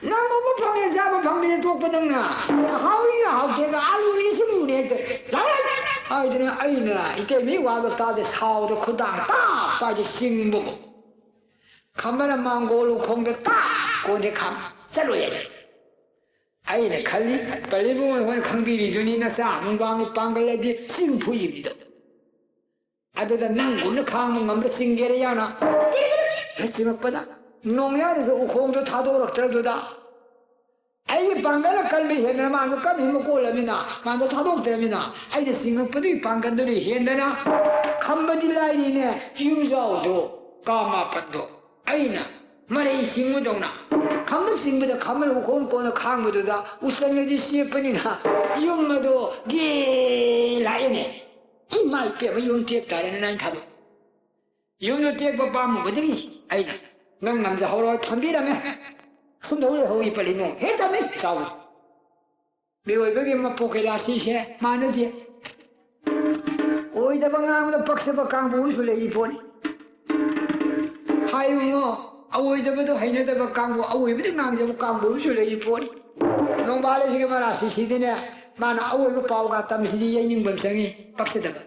ꯅꯪ ꯎꯕ ꯐꯪꯉꯦ, ꯆꯥꯕ ꯐꯪꯗ꯭ꯔꯦ ꯇꯣꯛꯄ ꯅꯪꯅ꯫ ꯍꯥꯎꯏꯒ ꯍꯥꯎꯇꯦꯒ, ꯑꯥꯂꯨꯅꯤ ꯁꯤꯡꯖꯨꯅꯤ ꯍꯦꯛꯇ ꯂꯥꯎꯔꯛꯏ꯫ ꯍꯥꯏꯗꯅ ꯑꯩꯅ ꯏꯇꯩꯃꯤ ꯋꯥꯗꯣ ꯇꯥꯗꯦ, ꯁꯥꯎꯗ ꯈꯨꯗꯥꯡ ꯇꯥꯛ ꯄꯥꯏꯗꯦ ꯆꯤꯡꯕꯕꯨ꯫ ꯈꯝꯕꯅ ꯃꯥꯡꯒꯣꯜ ꯎꯈꯣꯡꯗ ꯇꯥꯛ ꯀꯣꯟꯗꯦ ꯈꯥꯝ ꯆꯠꯂꯣꯏ ꯍꯥꯏꯗꯅ꯫ ꯑꯩꯅ ꯈꯜꯂꯤ, ꯄꯜꯂꯤꯕꯨꯡ ꯍꯣꯏꯅ ꯈꯪꯕꯤꯔꯤꯗꯨꯅꯤ, ꯅꯆꯥ ꯅꯨꯡꯕꯥꯡꯒꯤ ꯄꯥꯡꯒꯜ ꯑꯗꯤ ꯆꯤꯡ ꯐꯨꯏꯕꯤꯗꯣ꯫ ꯑꯗꯨꯗ ꯅꯪꯒꯨꯝꯅ ꯈꯥꯡꯕ ꯉꯝꯕ ꯆꯤꯡꯒꯦꯔ ꯌꯥꯅ ꯆꯤꯡꯉꯛꯄꯗ, ꯅꯣꯡꯌꯥꯏꯗꯁꯨ ꯎꯈꯣꯡꯗꯣ ꯊꯥꯗꯣꯔꯛꯇ꯭ꯔꯗꯨꯗ, ꯑꯩꯒꯤ ꯄꯥꯡꯒꯜꯅ ꯀꯟꯕ ꯍꯦꯟꯗꯅ ꯃꯥꯅꯁꯨ ꯀꯟꯕ ꯀꯣꯜꯂꯃꯤꯅ, ꯃꯥꯅꯁꯨ ꯊꯥꯗꯣꯛꯇ꯭ꯔꯃꯤꯅ, ꯑꯩꯅ ꯆꯤꯡꯉꯛꯄꯗꯨꯒꯤ ꯄꯥꯡꯒꯜꯗꯨꯅ ꯍꯦꯟꯗꯅ ꯈꯝꯕꯗꯤ ꯂꯥꯏꯔꯤꯅꯦ, ꯌꯨꯝꯖꯥꯎꯗꯣ ꯀꯥ ꯃꯥꯄꯟꯗꯣ꯫ ꯑꯩꯅ ꯃꯔꯩ ꯆꯤꯡꯕꯗꯧꯅ ꯈꯝꯕ ꯆꯤꯡꯕꯗ ꯈꯝꯕꯅ ꯎꯈꯣꯡ ꯀꯣꯟꯅ ꯈꯥꯡꯕꯗꯨꯗ ꯎꯆꯪꯅꯗꯤ ꯆꯦꯞꯄꯅꯤꯅ ꯌꯨꯝ ꯑꯗꯣ ꯒꯦ ꯂꯥꯛꯑꯦꯅꯦ꯫ ꯏꯃꯥ ꯏꯄꯦꯝꯃ, ꯌꯨꯝ ꯇꯦꯛ ꯇꯥꯔꯦꯅꯦ ꯅꯪ ꯊꯥꯗꯣꯛ꯫ ꯌꯨꯝꯗꯣ ꯇꯦꯛꯄ ꯄꯥꯝꯃꯨꯕꯗꯒꯤ ꯑꯩꯅ ꯅꯪ ꯉꯝꯖꯍꯧꯔꯣ ꯊꯝꯕꯤꯔꯝꯃꯦ꯫ ꯁꯨꯝꯗꯧ ꯂꯩꯍꯧꯏ ꯄꯜꯂꯤꯅꯣ ꯍꯦꯛ ꯇꯝꯃꯤ ꯆꯥꯎꯕ꯫ ꯃꯤꯑꯣꯏꯕꯒꯤ ꯃꯄꯣꯛ ꯀꯩꯔꯥꯁꯤꯁꯦ ꯃꯥꯟꯅꯗꯦ꯫ ꯑꯣꯏꯗꯕ ꯉꯥꯡꯕꯗ ꯄꯛꯆꯕ ꯀꯥꯡꯕꯨ ꯑꯃꯁꯨ ꯂꯩꯔꯤ ꯄꯣꯠꯅꯤ꯫ ꯍꯥꯏꯌꯨꯉꯣ, ꯑꯑꯣꯏꯗꯕꯗꯣ ꯍꯩꯅꯗꯕ ꯀꯥꯡꯕꯨ, ꯑꯑꯣꯏꯕꯗ ꯉꯥꯡꯖꯕ ꯀꯥꯡꯕꯨ ꯑꯃꯁꯨ ꯂꯩꯔꯤ ꯄꯣꯠꯅꯤ꯫ ꯅꯣꯡꯕꯥꯜ ꯑꯁꯤꯒꯤ ꯃꯔꯥꯁꯤꯁꯤꯗꯤꯅꯦ, ꯃꯥꯅ ꯑꯑꯣꯏꯕ ꯄꯥꯎꯒ ꯇꯝꯁꯤꯗꯤ ꯌꯩꯅꯤꯡꯕ ꯑꯃ ꯆꯪꯉꯤ, ꯄꯛꯆꯗꯕ꯫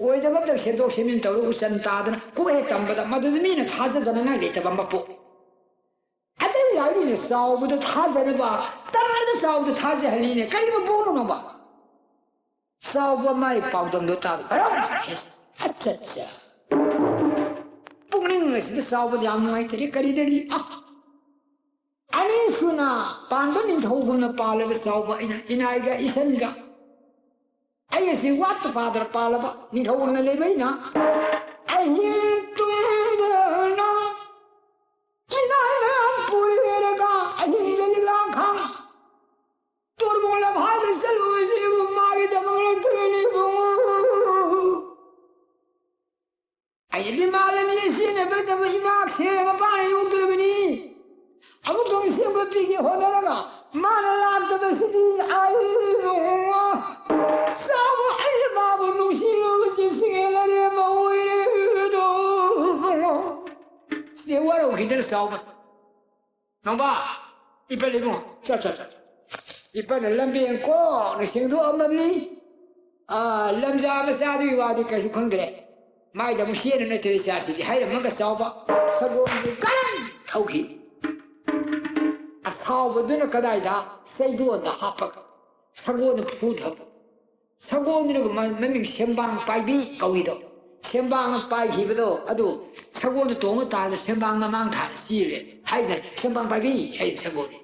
ꯑꯣꯏꯗꯕ ꯑꯝꯇ ꯁꯦꯝꯗꯣꯛ ꯁꯦꯝꯖꯤꯟ ꯇꯧꯔꯒ ꯎꯆꯟ ꯇꯥꯗꯅ ꯀꯣꯛ ꯍꯦꯛ ꯇꯝꯕꯗ ꯃꯗꯨꯗ ꯃꯤꯅ ꯊꯥꯖꯗꯅꯉꯥꯏ ꯂꯩꯇꯕ ꯃꯄꯣꯛ꯫ ꯑꯇꯩ ꯍꯥꯏꯔꯤꯅꯦ ꯆꯥꯎꯕꯗ ꯊꯥꯖꯅꯕ, ꯇꯝꯕꯗ ꯆꯥꯎꯕꯗ ꯊꯥꯖꯍꯜꯂꯤꯅꯦ꯫ ꯀꯔꯤ ꯃꯄꯣꯛꯅꯣꯕ? ꯆꯥꯎꯕ ꯃꯥꯏ ꯄꯥꯎꯗꯝꯗꯣ ꯇꯥꯕ ꯍꯔꯥꯎ꯫ ꯑꯠꯆꯥ, ꯑꯠꯆꯥ꯫ ꯄꯨꯛꯅꯤꯡ ꯑꯁꯤꯗ ꯆꯥꯎꯕꯗ ꯌꯥꯝ ꯅꯨꯡꯉꯥꯏꯇꯔꯦ꯫ ꯀꯔꯤꯗꯒꯤ? ꯑ, ꯑꯅꯤꯁꯨꯅ ꯄꯥꯟꯕ ꯅꯤꯡꯊꯧꯒꯨꯝꯅ ꯄꯥꯜꯂꯕ ꯆꯥꯎꯕ ꯑꯩꯅ ꯏꯅꯥꯏꯒ ꯏꯁꯟꯒ꯫ ꯑꯩ ꯑꯁꯤ ꯋꯥꯠꯇ ꯄꯥꯗ꯭ꯔ ꯄꯥꯜꯂꯕ ꯅꯤꯡꯊꯧꯒꯨꯝꯅ ꯂꯩꯕ ꯑꯩꯅ꯫ ꯑꯍꯤꯡ ꯇꯨꯝꯗꯅ ꯏꯅꯥꯏ ꯃꯌꯥꯝ ꯄꯨꯔꯦꯔꯒ ꯑꯍꯤꯡꯗ ꯂꯤꯂꯥ ꯈꯥꯡ ꯇꯣꯔꯕꯣꯡ ꯂꯝꯍꯥꯏꯗ ꯆꯠꯂꯨꯕꯁꯤꯕꯨ ꯃꯥꯒꯤꯗꯃꯛ ꯅꯠꯇ꯭ꯔꯅꯦ ꯏꯕꯨꯡꯉꯣ? ꯑꯩꯅꯗꯤ ꯃꯥꯂꯦꯝꯁꯤ ꯁꯤꯖꯤꯟꯅꯕ ꯅꯠꯇꯕ ꯏꯃꯥ ꯈꯦ ꯃꯄꯥꯅ ꯌꯣꯛꯇ꯭ꯔꯕꯅꯤ꯫ ꯑꯃꯨꯛꯇꯪ ꯁꯦꯝꯒꯠꯄꯤꯒꯦ ꯍꯣꯠꯅꯔꯒ ꯃꯥꯅ ꯂꯥꯛꯇꯕꯁꯤꯗꯤ ꯑꯩ ꯏꯕꯨꯡꯉꯣ꯫ ꯆꯥꯎꯕ ꯑꯩꯅ ꯃꯥꯕꯨ ꯅꯨꯡꯁꯤꯔꯨꯕꯁꯤ ꯁꯤꯡꯍꯦꯜ ꯑꯔꯦꯝꯕ ꯑꯣꯏꯔꯦꯗꯣ꯫ ꯁꯤꯗꯤ ꯋꯥꯔꯧꯈꯤꯗꯅ ꯆꯥꯎꯕ꯫ ꯅꯣꯡꯕ, ꯏꯄꯜ ꯏꯕꯨꯡꯉꯣ, ꯆꯠ, ꯆꯠ, ꯆꯠ꯫ ꯏꯄꯜꯅ ꯂꯝꯕꯦꯟ ꯀꯣꯛꯅ ꯁꯦꯡꯗꯣꯛꯑꯝꯃꯕꯅꯤ꯫ ꯑꯥ, ꯂꯝꯖꯥ ꯃꯆꯥꯗꯨꯒꯤ ꯋꯥꯗꯤ ꯀꯩꯁꯨ ꯈꯪꯗ꯭ꯔꯦ꯫ ꯃꯥꯏꯗ ꯑꯃꯨꯛ ꯆꯦꯟꯅ ꯅꯠꯇ꯭ꯔꯗꯤ ꯆꯥꯁꯤꯗꯤ ꯍꯥꯏꯔꯝꯃꯒ ꯆꯥꯎꯕ ꯁꯒꯣꯜꯗꯨ ꯀꯔꯪ ꯊꯧꯈꯤ꯫ ꯑꯁꯥꯎꯕꯗꯨꯅ ꯀꯗꯥꯏꯗ? ꯆꯩꯗꯣꯟꯗ ꯍꯥꯞꯄꯒ ꯁꯒꯣꯜꯅ ꯐꯨꯊꯕ꯫ ꯁꯒꯣꯜꯗꯨꯅ ꯃ-, ꯃꯃꯤꯡ ꯁꯦꯝꯕꯥꯡ ꯄꯥꯏꯕꯤ ꯀꯧꯏꯗꯣ꯫ ꯁꯦꯝꯕꯥꯡ ꯄꯥꯏꯈꯤꯕꯗꯣ ꯑꯗꯨ ꯁꯒꯣꯜꯗꯨ ꯇꯣꯡꯕ ꯇꯥꯔꯗ ꯁꯦꯝꯕꯥꯡ ꯃꯃꯥꯡ ꯊꯥꯔ ꯆꯦꯜꯂꯦ ꯍꯥꯏꯗꯅ ꯁꯦꯝꯕꯥꯡ ꯄꯥꯏꯕꯤ ꯍꯥꯏꯔꯤꯕ ꯁꯒꯣꯜꯅꯤ꯫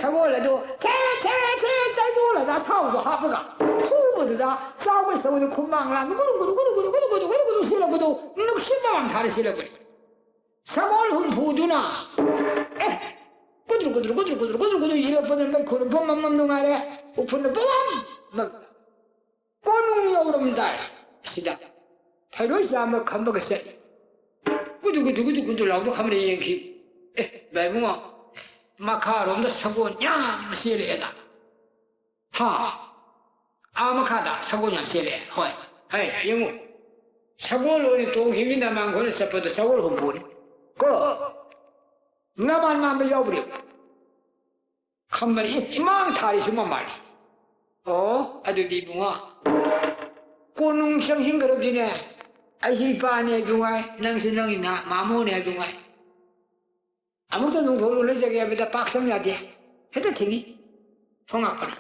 ꯁꯒꯣꯜ ꯑꯗꯨ ꯊꯦ, ꯊꯦ, ꯊꯦ ꯆꯩꯗꯣꯜꯂꯗ ꯑꯁꯥꯎꯗꯣ ꯍꯥꯞꯄꯒ ꯐꯨꯕꯗꯨꯗ ꯆꯥꯎꯕ ꯁꯒꯣꯜꯗꯨ ꯈꯨꯃꯥꯡ ꯂꯥꯡ ꯒꯨꯔꯨ ꯒꯨꯔꯨ ꯒꯨꯔꯨ ꯒꯨꯔꯨ ꯒꯨꯔꯨ ꯒꯨꯔꯨ ꯒꯨꯔꯨ ꯒꯨꯔꯨ ꯒꯨꯔꯨ ꯆꯦꯜꯂꯛꯄꯗꯨ ꯅꯨꯡꯁꯤꯠ ꯃꯃꯥꯡ ꯊꯥꯔ ꯆꯦꯜꯂꯛꯄꯅꯤ꯫ ꯁꯒꯣꯜ ꯍꯨꯝꯐꯨꯗꯨꯅ, ꯑꯦ, ꯀꯨꯗ꯭ꯔꯨ, ꯀꯨꯗ꯭ꯔꯨ, ꯀꯨꯗ꯭ꯔꯨ, ꯀꯨꯗ꯭ꯔꯨ, ꯀꯨꯗ꯭ꯔꯨ, ꯀꯨꯗ꯭ꯔꯨ ꯏꯜꯂꯛꯄꯗꯨꯅ ꯃꯩꯈꯨꯅ ꯄꯨꯝꯃꯝ ꯃꯝ ꯅꯨꯡꯉꯥꯏꯔꯦ, ꯎꯐꯨꯟꯅ ꯄꯨꯝꯃꯝ ꯃꯝ꯫ ꯀꯣꯅꯨꯡ ꯌꯧꯔꯝꯗꯥꯏ ꯁꯤꯗ ꯐꯩꯔꯣꯏ ꯆꯥꯝꯕ ꯈꯝꯕꯒ ꯆꯠꯂꯤ꯫ ꯀꯨꯗꯨ, ꯀꯨꯗꯨ, ꯀꯨꯗꯨ, ꯀꯨꯗꯨ ꯂꯥꯎꯗ ꯈꯝꯕꯅ ꯌꯦꯡꯈꯤ꯫ ꯑꯦ, ꯚꯥꯏ ꯏꯕꯨꯡꯉꯣ, ꯃꯈꯥꯔꯣꯝꯗ ꯁꯒꯣꯜ ꯌꯥꯝꯅ ꯆꯦꯜꯂꯛꯑꯦꯗ꯫ ꯍꯥ? ꯑꯥ ꯃꯈꯥꯗ ꯁꯒꯣꯜ ꯌꯥꯝ ꯆꯦꯜꯂꯛꯑꯦ꯫ ꯍꯣꯏ꯫ ꯍꯩ, ꯌꯦꯡꯉꯨ꯫ ꯁꯒꯣꯜ ꯑꯣꯏꯅ ꯇꯣꯡꯈꯤꯕꯅꯤꯅ ꯃꯥꯡꯒꯣꯜꯗ ꯆꯠꯄꯗ ꯁꯒꯣꯜ ꯍꯨꯝꯐꯨꯅꯤ꯫ ꯀꯣ? ꯅꯃꯥꯟ ꯃꯥꯟꯕ ꯌꯥꯎꯕ꯭ꯔꯥ? ꯈꯝꯕꯅꯤ꯫ ꯏ-, ꯏꯃꯥꯡ ꯊꯥꯔꯤꯁꯤ ꯃꯃꯥꯏ꯫ ꯑꯣ, ꯑꯗꯨꯗꯤ ꯏꯕꯨꯡꯉꯣ꯫ ꯀꯣꯅꯨꯡ ꯆꯪꯁꯤꯟꯈ꯭ꯔꯕꯗꯤꯅꯦ, ꯑꯩꯁꯨ ꯏꯄꯥꯅꯦ ꯍꯥꯏꯕꯗꯨ ꯉꯥꯏ, ꯅꯪꯁꯨ ꯅꯪꯒꯤ ꯅ-, ꯃꯥꯃꯣꯅꯦ ꯍꯥꯏꯕꯗꯨ ꯉꯥꯏ꯫ ꯑꯃꯨꯛꯇ ꯅꯣꯡꯊꯣꯛ ꯂꯨꯅꯖꯒꯦ ꯍꯥꯏꯕꯗ ꯄꯥꯛ ꯆꯪ ꯌꯥꯗꯦ꯫ ꯍꯦꯛꯇ ꯊꯤꯡꯉꯤ꯫ ꯊꯣꯡ ꯉꯥꯛꯄꯅ꯫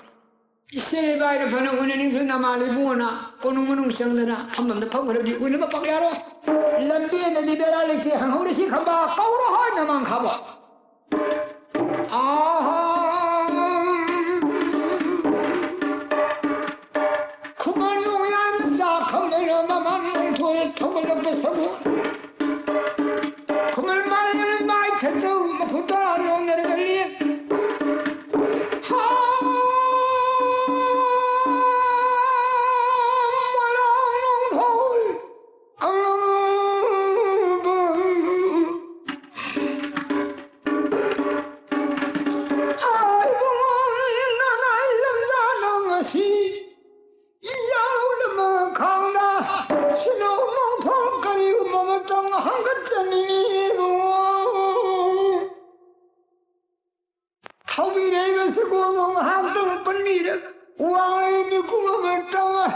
ꯏꯆꯦ ꯏꯕꯥꯏꯅ ꯐꯅ ꯎꯅꯅꯤꯡꯁꯨ ꯅꯃꯥꯟ ꯏꯕꯨꯡꯉꯣꯅ ꯀꯣꯅꯨꯡ ꯃꯅꯨꯡ ꯆꯪꯗꯅ ꯐꯝꯐꯝꯗ ꯐꯝꯈ꯭ꯔꯕꯗꯤ ꯎꯅꯕ ꯄꯥꯛ ꯌꯥꯔꯣꯏ꯫ ꯂꯝꯕꯦꯟꯗꯗꯤ ꯕꯦꯔꯥ ꯂꯩꯇꯦ, ꯍꯪꯍꯧꯔꯁꯤ ꯈꯝꯕ, ꯀꯧꯔꯣ ꯍꯣꯏ ꯅꯃꯥꯡ ꯈꯥꯕ꯫ ꯑꯍꯥ꯫ ꯈꯨꯃꯟ ꯅꯣꯡꯌꯥꯟ ꯃꯆꯥ ꯈꯝꯕꯅ ꯃꯃꯥꯟ ꯅꯣꯡꯊꯣꯏ ꯊꯧꯒꯠꯂꯛꯄ ꯁꯛꯎ꯫ ꯈꯨꯃꯟ ꯃꯥꯂꯦꯝ ꯂꯩꯃꯥꯏ ꯊꯛꯇ ꯃꯈꯨꯠ ꯇꯔꯥ ꯂꯣꯡꯅꯔꯒ ꯂꯦꯞ꯫ ꯍꯥ! ꯃꯣꯏꯔꯥꯡ ꯅꯣꯡꯊꯣꯏ ꯑꯉꯝꯕ꯫ ꯑꯥꯏ ꯏꯕꯨꯡꯉꯣ, ꯅꯅꯥꯏ ꯂꯝꯖꯥ ꯅꯪ ꯉꯁꯤ ꯌꯥꯎꯗꯕ ꯈꯪꯗ, ꯁꯤꯗꯧ ꯅꯣꯡꯊꯣꯛ ꯀꯔꯤꯒꯨꯝꯕ ꯃꯇꯝ ꯍꯪꯒꯠꯆꯅꯤꯡꯉꯤ ꯏꯕꯨꯡꯉꯣ꯫ ꯍꯧꯕꯤꯔꯛꯏꯕ ꯁꯒꯣꯜꯗꯣ ꯉꯥꯏꯍꯥꯛꯇꯪ ꯄꯟꯕꯤꯔꯒ ꯋꯥꯡꯂꯩ ꯃꯤꯀꯨꯞ ꯑꯃ ꯇꯧꯔ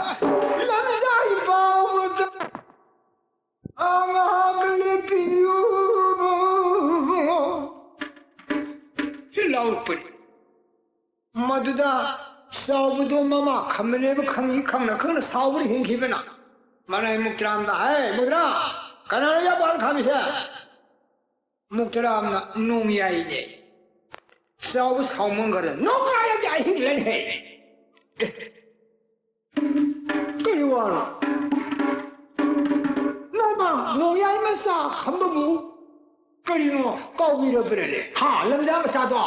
ꯂꯝꯖꯥꯏ ꯄꯥꯎꯕꯗ ꯉꯥꯏꯍꯥꯛ ꯂꯦꯞꯄꯤꯌꯨ ꯂꯥꯎꯔꯛꯄꯅꯤ꯫ ꯃꯗꯨꯗ ꯆꯥꯎꯕꯗꯣ ꯃꯃꯥ ꯈꯝꯕꯅꯦꯕ ꯈꯪꯏ, ꯈꯪꯅ ꯈꯪꯅ ꯁꯥꯎꯕꯅ ꯍꯤꯡꯈꯤꯕꯅ꯫ ꯃꯅꯥꯏ ꯃꯨꯛꯇꯔꯥꯝꯗ, "ꯍꯦ ꯃꯨꯛꯇꯔꯥꯝ, ꯀꯅꯥꯅꯣ ꯌꯥꯝ ꯄꯥꯜ ꯈꯥꯝꯃꯤꯁꯦ?" ꯃꯨꯛꯇꯔꯥꯝꯅ, "ꯅꯣꯡꯌꯥꯏꯅꯦ"꯫ ꯆꯥꯎꯕ ꯁꯥꯎꯃꯟꯈꯔꯦ, "ꯅꯣꯡꯌꯥꯏ ꯑꯍꯤꯡ ꯂꯩꯍꯦ"꯫ ꯑꯦ, ꯀꯔꯤ ꯋꯥꯅꯣ? ꯅꯣꯡꯃ ꯅꯣꯡꯌꯥꯏ ꯃꯆꯥ ꯈꯝꯕꯕꯨ ꯀꯔꯤꯅꯣ ꯀꯥꯎꯕꯤꯔꯕ꯭ꯔꯅꯦ? ꯍꯥ, ꯂꯝꯖꯥ ꯃꯆꯥꯗꯣ?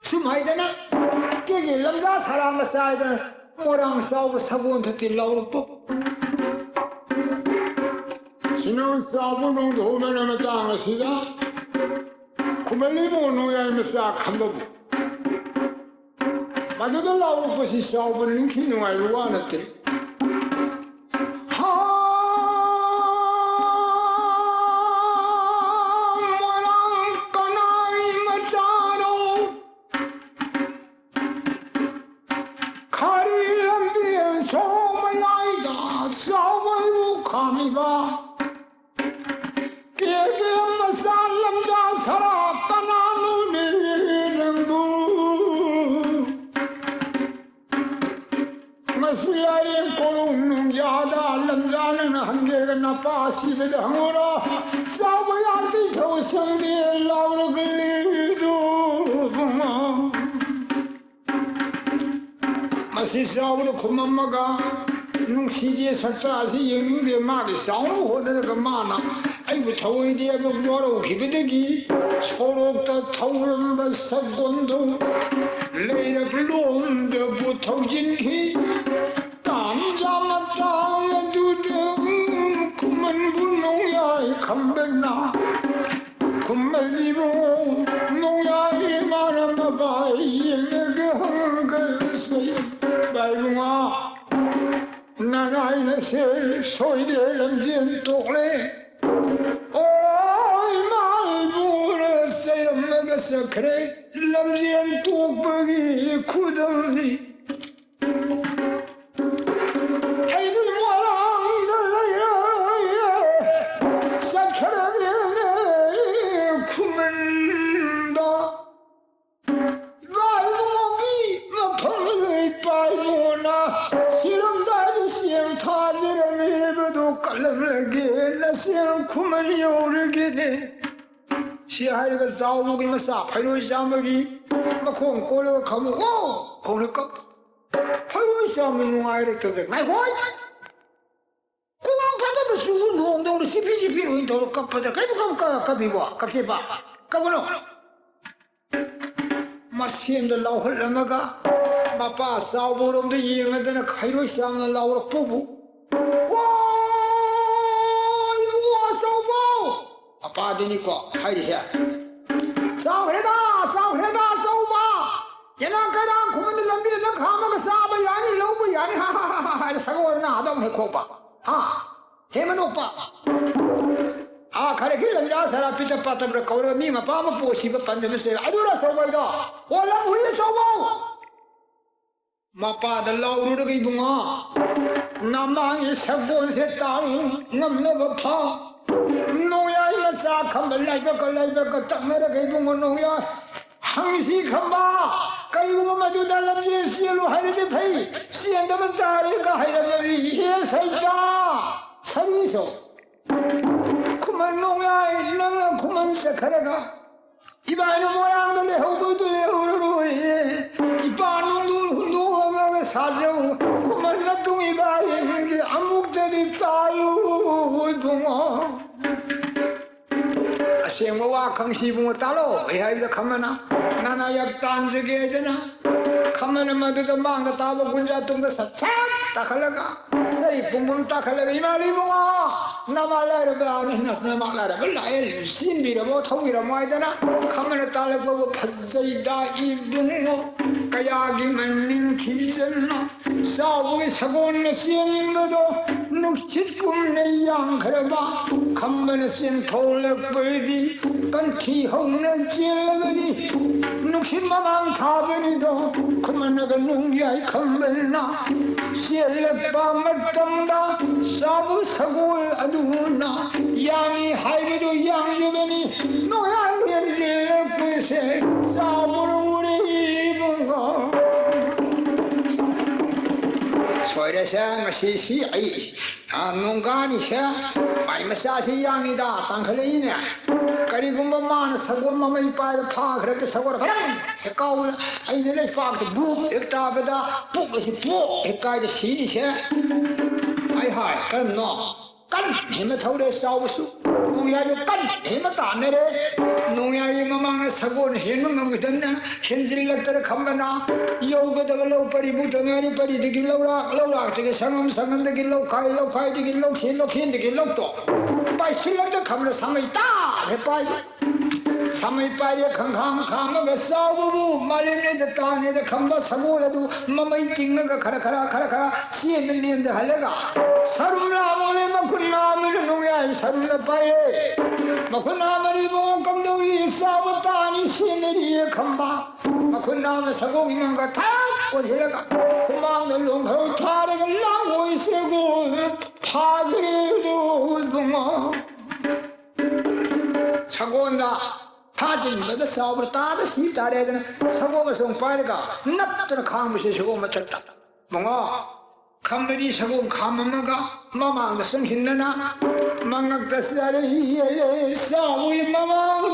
ꯁꯨꯝ ꯍꯥꯏꯗꯅ, ꯀꯦꯒꯤ ꯂꯝꯖꯥ ꯁꯥꯔꯥ ꯃꯆꯥ ꯍꯥꯏꯗꯅ ꯃꯣꯏꯔꯥꯡ ꯆꯥꯎꯕ ꯁꯒꯣꯜ ꯊꯨꯇꯤ ꯂꯧꯔꯛꯄ꯫ ꯁꯤꯅ ꯆꯥꯎꯕ ꯅꯣꯡꯊꯣꯛꯃꯦꯅ ꯃꯇꯥꯡ ꯑꯁꯤꯗ ꯈꯨꯃꯟ ꯏꯕꯨꯡꯉꯣ ꯅꯣꯡꯌꯥꯏ ꯃꯆꯥ ꯈꯝꯕꯕꯨ꯫ ꯃꯗꯨꯗ ꯂꯥꯎꯔꯛꯄꯁꯤ ꯆꯥꯎꯕ ꯅꯤꯡꯊꯤ ꯅꯨꯡꯉꯥꯏꯕ ꯋꯥ ꯅꯠꯇꯦ꯫ ꯍꯥ, ꯃꯣꯏꯔꯥꯡ ꯀꯅꯥꯏ ꯃꯆꯥꯅꯣ? ꯈꯥꯔꯤ ꯂꯝꯕꯤ ꯁꯣꯔꯣꯛ ꯃꯌꯥꯏꯗ ꯆꯥꯎꯕ ꯏꯕꯨ ꯈꯥꯝꯃꯤꯕ꯫ ꯀꯦꯕꯤ ꯃꯆꯥ ꯂꯝꯖꯥ ꯁꯔꯥ ꯀꯅꯥꯅꯣꯅꯦ ꯅꯪꯕꯨ? ꯃꯁꯤ ꯑꯩ ꯀꯣꯔꯧ ꯅꯨꯡꯖꯥꯗ ꯂꯝꯖꯥ ꯅꯪꯅ ꯍꯪꯒꯦꯒ ꯅꯄꯥ ꯁꯤꯕꯗ ꯍꯪꯉꯨꯔꯣ꯫ ꯆꯥꯎꯕ ꯌꯥꯗꯤ ꯊꯧ ꯁꯪꯗꯦ ꯂꯥꯎꯔꯒ ꯂꯤꯗꯨ꯫ ꯃꯁꯤ ꯆꯥꯎꯕꯗ ꯈꯨꯝꯃꯝꯃꯒ, ꯅꯨꯡꯁꯤꯖꯦ ꯁꯛꯇ ꯑꯁꯤ ꯌꯦꯡꯅꯤꯡꯗꯦ, ꯃꯥꯒꯤ ꯆꯥꯎꯅꯕ ꯍꯣꯠꯅꯔꯒ ꯃꯥꯅ ꯑꯩꯕꯨ ꯊꯑꯣꯏꯗꯦ ꯍꯥꯏꯕ ꯋꯥꯔꯧꯈꯤꯕꯗꯒꯤ ꯁꯣꯔꯣꯛꯇ ꯊꯧꯔꯝꯕ ꯁꯒꯣꯜꯗꯨ ꯂꯩꯔꯛ ꯂꯣꯝꯗꯕꯨ ꯊꯧꯖꯤꯟꯈꯤ꯫ ꯇꯥꯟꯖꯥ ꯃꯇꯥꯡ ꯑꯗꯨꯗ ꯈꯨꯃꯟꯕꯨ ꯅꯣꯡꯌꯥꯏ ꯈꯝꯕꯅ ꯈꯨꯝꯕꯜ ꯏꯕꯨꯡꯉꯣ, ꯅꯣꯡꯌꯥꯏ ꯏꯃꯥꯅ ꯃꯕꯥꯏ ꯌꯦꯡꯂꯒ ꯍꯪꯒꯜꯁꯦ꯫ ꯚꯥꯏ ꯏꯕꯨꯡꯉꯣ, ꯅꯅꯥꯏ ꯅꯁꯦ ꯁꯣꯏꯗ꯭ꯔꯦ, ꯂꯝꯖꯦꯟ ꯇꯣꯛꯂꯦ꯫ ꯑꯣ ꯏꯃꯥ ꯏꯕꯨꯡꯉꯣꯅ ꯆꯩꯔꯝꯂꯒ ꯆꯠꯈ꯭ꯔꯦ꯫ ꯂꯝꯖꯦꯟ ꯇꯣꯛꯄꯒꯤ ꯈꯨꯗꯝꯅꯤ꯫ ꯑꯩꯗꯤ ꯃꯣꯏꯔꯥꯡꯗ ꯂꯩꯔꯔꯣꯏꯌꯦ, ꯆꯠꯈ꯭ꯔꯒꯦꯅꯦ ꯈꯨꯃꯟꯗ꯫ ꯏꯕꯥ ꯏꯕꯨꯡꯉꯣꯒꯤ ꯃꯐꯝꯗ ꯏꯄꯥ ꯏꯄꯨꯅ ꯁꯤꯔꯝꯗꯥꯏꯗ ꯆꯦꯡ ꯊꯥꯖꯔꯝꯃꯤꯕꯗꯨ ꯀꯠꯂꯝꯂꯒꯦꯅ ꯆꯦꯡ ꯈꯨꯃꯟ ꯌꯧꯔꯒꯦꯅꯦ꯫ ꯁꯤ ꯍꯥꯏꯔꯒ ꯆꯥꯎꯕꯒꯤ ꯃꯆꯥ ꯐꯩꯔꯣꯏ ꯆꯥꯝꯕꯒꯤ ꯃꯈꯣꯡ ꯀꯣꯜꯂꯒ ꯈꯝꯃꯨ꯫ ꯑꯣ! ꯈꯣꯡꯅ ꯀꯞ-, ꯐꯩꯔꯣꯏ ꯆꯥꯝꯕ ꯅꯨꯡꯉꯥꯏꯔꯛꯇꯗꯅ, "ꯉꯥꯏꯈꯣ! ꯀꯣꯜ ꯐꯠꯇꯕ ꯆꯨꯕ ꯅꯣꯡꯗꯧꯅ ꯆꯤꯐꯤ ꯆꯤꯐꯤ ꯂꯣꯏ ꯇꯧꯔ ꯀꯞꯄꯗ ꯀꯩꯅꯣ ꯀꯞ-, ꯀꯞ-, ꯀꯞꯄꯤꯕꯣ? ꯀꯞꯁꯦꯕ꯫ ꯀꯞꯀꯅꯨ!" ꯃꯁꯦꯟꯗ ꯂꯥꯎꯍꯠꯂꯝꯃꯒ ꯃꯄꯥ ꯆꯥꯎꯕꯔꯣꯝꯗ ꯌꯦꯡꯉꯗꯅ ꯈꯩꯔꯣꯏ ꯆꯥꯝꯅ ꯂꯥꯎꯔꯛꯄꯕꯨ, "ꯋꯥ! ꯏꯕꯨꯡꯉꯣ ꯑꯆꯧꯕ!" ꯃꯄꯥꯗꯨꯅꯤꯀꯣ ꯍꯥꯏꯔꯤꯁꯦ꯫ "ꯆꯥꯎꯈ꯭ꯔꯦꯗ, ꯆꯥꯎꯈ꯭ꯔꯦꯗ ꯑꯆꯧꯕ! ꯌꯦꯅꯥꯡ ꯀꯩꯔꯥꯡ ꯈꯨꯃꯟꯗ ꯂꯝꯕꯤꯗ ꯈꯥꯝꯃꯒ ꯆꯥꯕ ꯌꯥꯅꯤ, ꯂꯧꯕ ꯌꯥꯅꯤ, ꯍꯥ, ꯍꯥ, ꯍꯥ, ꯍꯥ," ꯍꯥꯏꯅ ꯁꯒꯣꯜꯅ ꯑꯗꯨꯝ ꯍꯦꯛ ꯈꯣꯛꯄ꯫ ꯍꯥ? ꯍꯦ ꯃꯅꯣꯛꯄ! ꯑꯥ ꯈꯔꯒꯤ ꯂꯝꯖꯥ ꯁꯔꯥ ꯄꯤꯇ ꯄꯥꯇꯕ꯭ꯔꯥ ꯀꯧꯔꯒ ꯃꯤ ꯃꯄꯥ ꯑꯃ ꯄꯣꯠꯁꯤꯕ ꯄꯟꯗꯕꯁꯦ ꯑꯗꯨꯔ ꯑꯆꯧꯕꯗꯣ? ꯑꯣ, ꯂꯝ ꯍꯨꯏ ꯑꯆꯧꯕ! ꯃꯄꯥꯗ ꯂꯥꯎꯔꯨꯔꯒ, "ꯏꯕꯨꯡꯉꯣ, ꯅꯃꯥꯒꯤ ꯁꯒꯣꯜꯁꯦ ꯇꯥꯡ ꯉꯝꯅꯕ ꯐꯥꯎ ꯅꯣꯡꯌꯥꯏ ꯃꯆꯥ ꯈꯝꯕ ꯂꯥꯏꯕꯛꯀ ꯂꯥꯏꯕꯛꯀ ꯇꯛꯅꯔꯒ, ꯏꯕꯨꯡꯉꯣ, ꯅꯣꯡꯌꯥꯏ ꯍꯪꯁꯤ ꯈꯝꯕ, ꯀꯔꯤꯒꯨꯝꯕ ꯃꯗꯨꯗ ꯂꯝꯖꯦꯜ ꯆꯦꯜꯂꯨ ꯍꯥꯏꯔꯗꯤ ꯐꯩ, ꯆꯦꯟꯗꯕ ꯇꯥꯔꯦꯒ ꯍꯥꯏꯔꯝꯃꯗꯤ, ꯏꯍꯦ ꯁꯩꯇꯥ, ꯁꯔꯤꯁꯣ, ꯈꯨꯃꯟ ꯅꯣꯡꯌꯥꯏ, ꯅꯪꯅ ꯈꯨꯃꯟ ꯆꯠꯈ꯭ꯔꯒ ꯏꯕꯥꯅ ꯃꯣꯏꯔꯥꯡꯗ ꯂꯩꯍꯧꯗꯣꯏꯗꯨ ꯂꯩꯍꯧꯔꯔꯣꯏꯌꯦ꯫ ꯏꯄꯥ ꯅꯨꯡꯗꯣꯜ ꯍꯨꯟꯗꯣꯛꯂꯝꯃꯒ ꯁꯥꯖꯧ꯫ ꯈꯨꯃꯟ ꯃꯇꯨꯡ ꯏꯕꯥ ꯌꯦꯡꯒꯦ ꯑꯃꯨꯛꯇꯗꯤ ꯇꯥꯜꯂꯨ ꯏꯕꯨꯡꯉꯣ꯫ ꯑꯁꯦꯡꯕ ꯋꯥ ꯈꯪꯁꯤ ꯏꯕꯨꯡꯉꯣ, ꯇꯥꯜꯂꯣ꯫ ꯑꯩ ꯍꯥꯏꯕꯗ ꯈꯝꯃꯅ ꯅꯅꯥ ꯌꯥꯛ ꯇꯥꯟꯖꯒꯦ ꯍꯥꯏꯗꯅ ꯈꯝꯃꯅ ꯃꯗꯨꯗ ꯃꯥꯡꯗ ꯇꯥꯕ ꯒꯨꯟꯖꯥ ꯇꯨꯡꯗ ꯁꯠ ꯁꯠ ꯇꯥꯈꯠꯂꯒ ꯆꯍꯤ ꯄꯨꯡꯐꯝ ꯇꯥꯈꯠꯂꯒ, "ꯏꯃꯥ ꯏꯕꯨꯡꯉꯣ, ꯅꯃꯥ ꯂꯥꯏꯔꯕ ꯅꯁ-, ꯅꯃꯥ ꯂꯥꯏꯔꯕ ꯂꯥꯛꯑꯦ, ꯆꯦꯟꯕꯤꯔꯝꯃꯣ, ꯊꯧꯕꯤꯔꯝꯃꯣ" ꯍꯥꯏꯗꯅ ꯈꯝꯃꯅ ꯇꯥꯜꯂꯛꯄꯕꯨ ꯐꯖꯩꯗ ꯏꯕꯨꯡꯉꯣ꯫ ꯀꯌꯥꯒꯤ ꯃꯅꯤꯡ ꯊꯤꯖꯟꯅ ꯆꯥꯎꯕꯒꯤ ꯁꯒꯣꯜꯅ ꯆꯦꯟꯕꯗꯣ ꯅꯨꯡꯁꯤꯠ ꯀꯨꯝꯅ ꯌꯥꯡꯈ꯭ꯔꯕ ꯈꯝꯕꯅ ꯆꯦꯟꯊꯣꯛꯂꯛꯄꯗꯤ ꯀꯟꯊꯤ ꯍꯧꯅ ꯆꯦꯜꯂꯕꯅꯤ꯫ ꯅꯨꯡꯁꯤꯠ ꯃꯃꯥꯡ ꯊꯥꯕꯅꯤꯗꯣ ꯈꯨꯃꯟꯅꯒ ꯅꯣꯡꯌꯥꯏ ꯈꯝꯕꯅ ꯆꯦꯜꯂꯛꯄ ꯃꯇꯝꯗ ꯆꯥꯎꯕ ꯁꯒꯣꯜ ꯑꯗꯨꯅ ꯌꯥꯡꯏ ꯍꯥꯏꯕꯗꯨ ꯌꯥꯡꯖꯕꯅꯤ꯫ ꯅꯣꯡꯌꯥꯏ ꯆꯦꯜꯂꯛꯄꯁꯦ ꯆꯥꯎꯕꯅ ꯎꯔꯦ ꯏꯕꯨꯡꯉꯣ꯫ ꯁꯣꯏꯔꯦꯁꯦ ꯉꯁꯤꯁꯤ ꯑꯩ꯫ ꯑꯥ, ꯅꯣꯡꯒꯥꯅꯤꯁꯦ ꯃꯥꯏ ꯃꯆꯥꯁꯤ ꯌꯥꯡꯉꯤꯗ ꯇꯥꯡꯈꯠꯂꯛꯏꯅꯦ꯫ ꯀꯔꯤꯒꯨꯝꯕ ꯃꯥꯅ ꯁꯒꯣꯜ ꯃꯃꯩ ꯄꯥꯏꯗ ꯐꯥꯈ꯭ꯔꯗꯤ ꯁꯒꯣꯜ ꯈꯔꯪ ꯍꯦꯛ ꯀꯥꯎꯕꯗ ꯑꯩꯅ ꯂꯩꯄꯥꯛꯇ ꯕꯨꯛ ꯍꯦꯛ ꯇꯥꯕꯗ ꯄꯨꯛ ꯑꯁꯤ ꯄꯣꯛ ꯍꯦꯛ ꯀꯥꯏꯗ ꯁꯤꯔꯤꯁꯦ꯫ ꯍꯥꯏ ꯍꯥꯏ ꯀꯔꯝꯅꯣ? ꯀꯟ ꯍꯦꯟꯅ ꯊꯧꯔꯦ ꯆꯥꯎꯕꯁꯨ꯫ ꯅꯣꯡꯌꯥꯏꯗꯨ ꯀꯟ ꯍꯦꯟꯅ ꯇꯥꯟꯅꯔꯦ꯫ ꯅꯣꯡꯌꯥꯏꯒꯤ ꯃꯃꯥꯡꯗ ꯁꯒꯣꯜ ꯍꯦꯟꯕ ꯉꯝꯒꯗꯕꯅ ꯍꯦꯟꯖꯤꯜꯂꯛꯇꯅ ꯈꯝꯕꯅ ꯌꯧꯒꯗꯕ ꯂꯧ ꯄꯔꯤꯕꯨ ꯇꯉꯥꯏꯔꯤ, ꯄꯔꯤꯗꯒꯤ ꯂꯧꯔꯥꯛ, ꯂꯧꯔꯥꯛꯇꯒꯤ ꯁꯪꯉꯝ, ꯁꯪꯉꯝꯗꯒꯤ ꯂꯧꯈꯥꯏ, ꯂꯧꯈꯥꯏꯗꯒꯤ ꯂꯧꯁꯦꯟ, ꯂꯧꯁꯦꯟꯗꯒꯤ ꯂꯧꯇꯣꯛ ꯄꯥꯏꯁꯤꯜꯂꯛꯇ ꯈꯝꯕꯅ ꯁꯥꯃꯩ ꯇꯥ ꯍꯦꯛ ꯄꯥꯏꯕ꯫ ꯁꯥꯃꯩ ꯄꯥꯏꯔꯦ ꯈꯪꯈꯥꯝ ꯈꯥꯝꯃꯒ ꯆꯥꯎꯕꯕꯨ ꯃꯥꯂꯦꯝꯂꯩꯗ ꯇꯥꯅꯦꯗ ꯈꯝꯕ ꯁꯒꯣꯜ ꯑꯗꯨ ꯃꯃꯩ ꯇꯤꯡꯉꯒ ꯈꯔ ꯈꯔ ꯈꯔ ꯈꯔ ꯆꯦꯟꯗ ꯂꯦꯟꯗ ꯍꯜꯂꯒ ꯁꯔꯨꯝ ꯂꯥꯃꯣꯂꯦ ꯃꯈꯨꯟ ꯅꯥꯝꯃꯅ ꯅꯣꯡꯌꯥꯏ ꯁꯔꯨꯝꯗ ꯄꯥꯏꯔꯦ꯫ ꯃꯈꯨꯟ ꯅꯥꯝꯃꯅ ꯏꯕꯨꯡꯉꯣ ꯀꯝꯗꯧꯔꯤ ꯆꯥꯎꯕ ꯇꯥꯅꯤ ꯁꯦꯟꯅꯔꯤꯌꯦ ꯈꯝꯕ꯫ ꯃꯈꯨꯟ ꯅꯥꯝꯃ ꯁꯒꯣꯜꯒꯤ ꯃꯥꯡꯒ ꯊꯛ ꯀꯣꯟꯁꯤꯜꯂꯒ ꯈꯨꯃꯥꯡꯗ ꯂꯣꯡꯈꯧ ꯊꯥꯔꯒ ꯂꯥꯡꯒꯣꯏ ꯁꯒꯣꯜ ꯐꯥꯈ꯭ꯔꯦꯗꯣ ꯏꯕꯨꯡꯉꯣ꯫ ꯁꯒꯣꯜꯗ ꯐꯥꯖꯤꯟꯕꯗ ꯆꯥꯎꯕ ꯇꯥꯗ ꯁꯤ ꯇꯥꯔꯦꯗꯅ ꯁꯒꯣꯜ ꯃꯁꯣꯡ ꯄꯥꯏꯔꯒ ꯅꯞꯇꯅ ꯈꯥꯝꯕꯁꯦ ꯁꯒꯣꯜ ꯃꯊꯛꯇ꯫ ꯃꯉꯥ ꯈꯝꯕꯗꯤ ꯁꯒꯣꯜ ꯈꯥꯝꯃꯝꯃꯒ ꯃꯃꯥꯡꯗ ꯆꯪꯁꯤꯟꯗꯅ ꯃꯉꯛꯇ ꯆꯔꯩ ꯌꯦꯜꯂꯦ ꯆꯥꯎꯕꯒꯤ ꯃꯃꯥꯡꯗ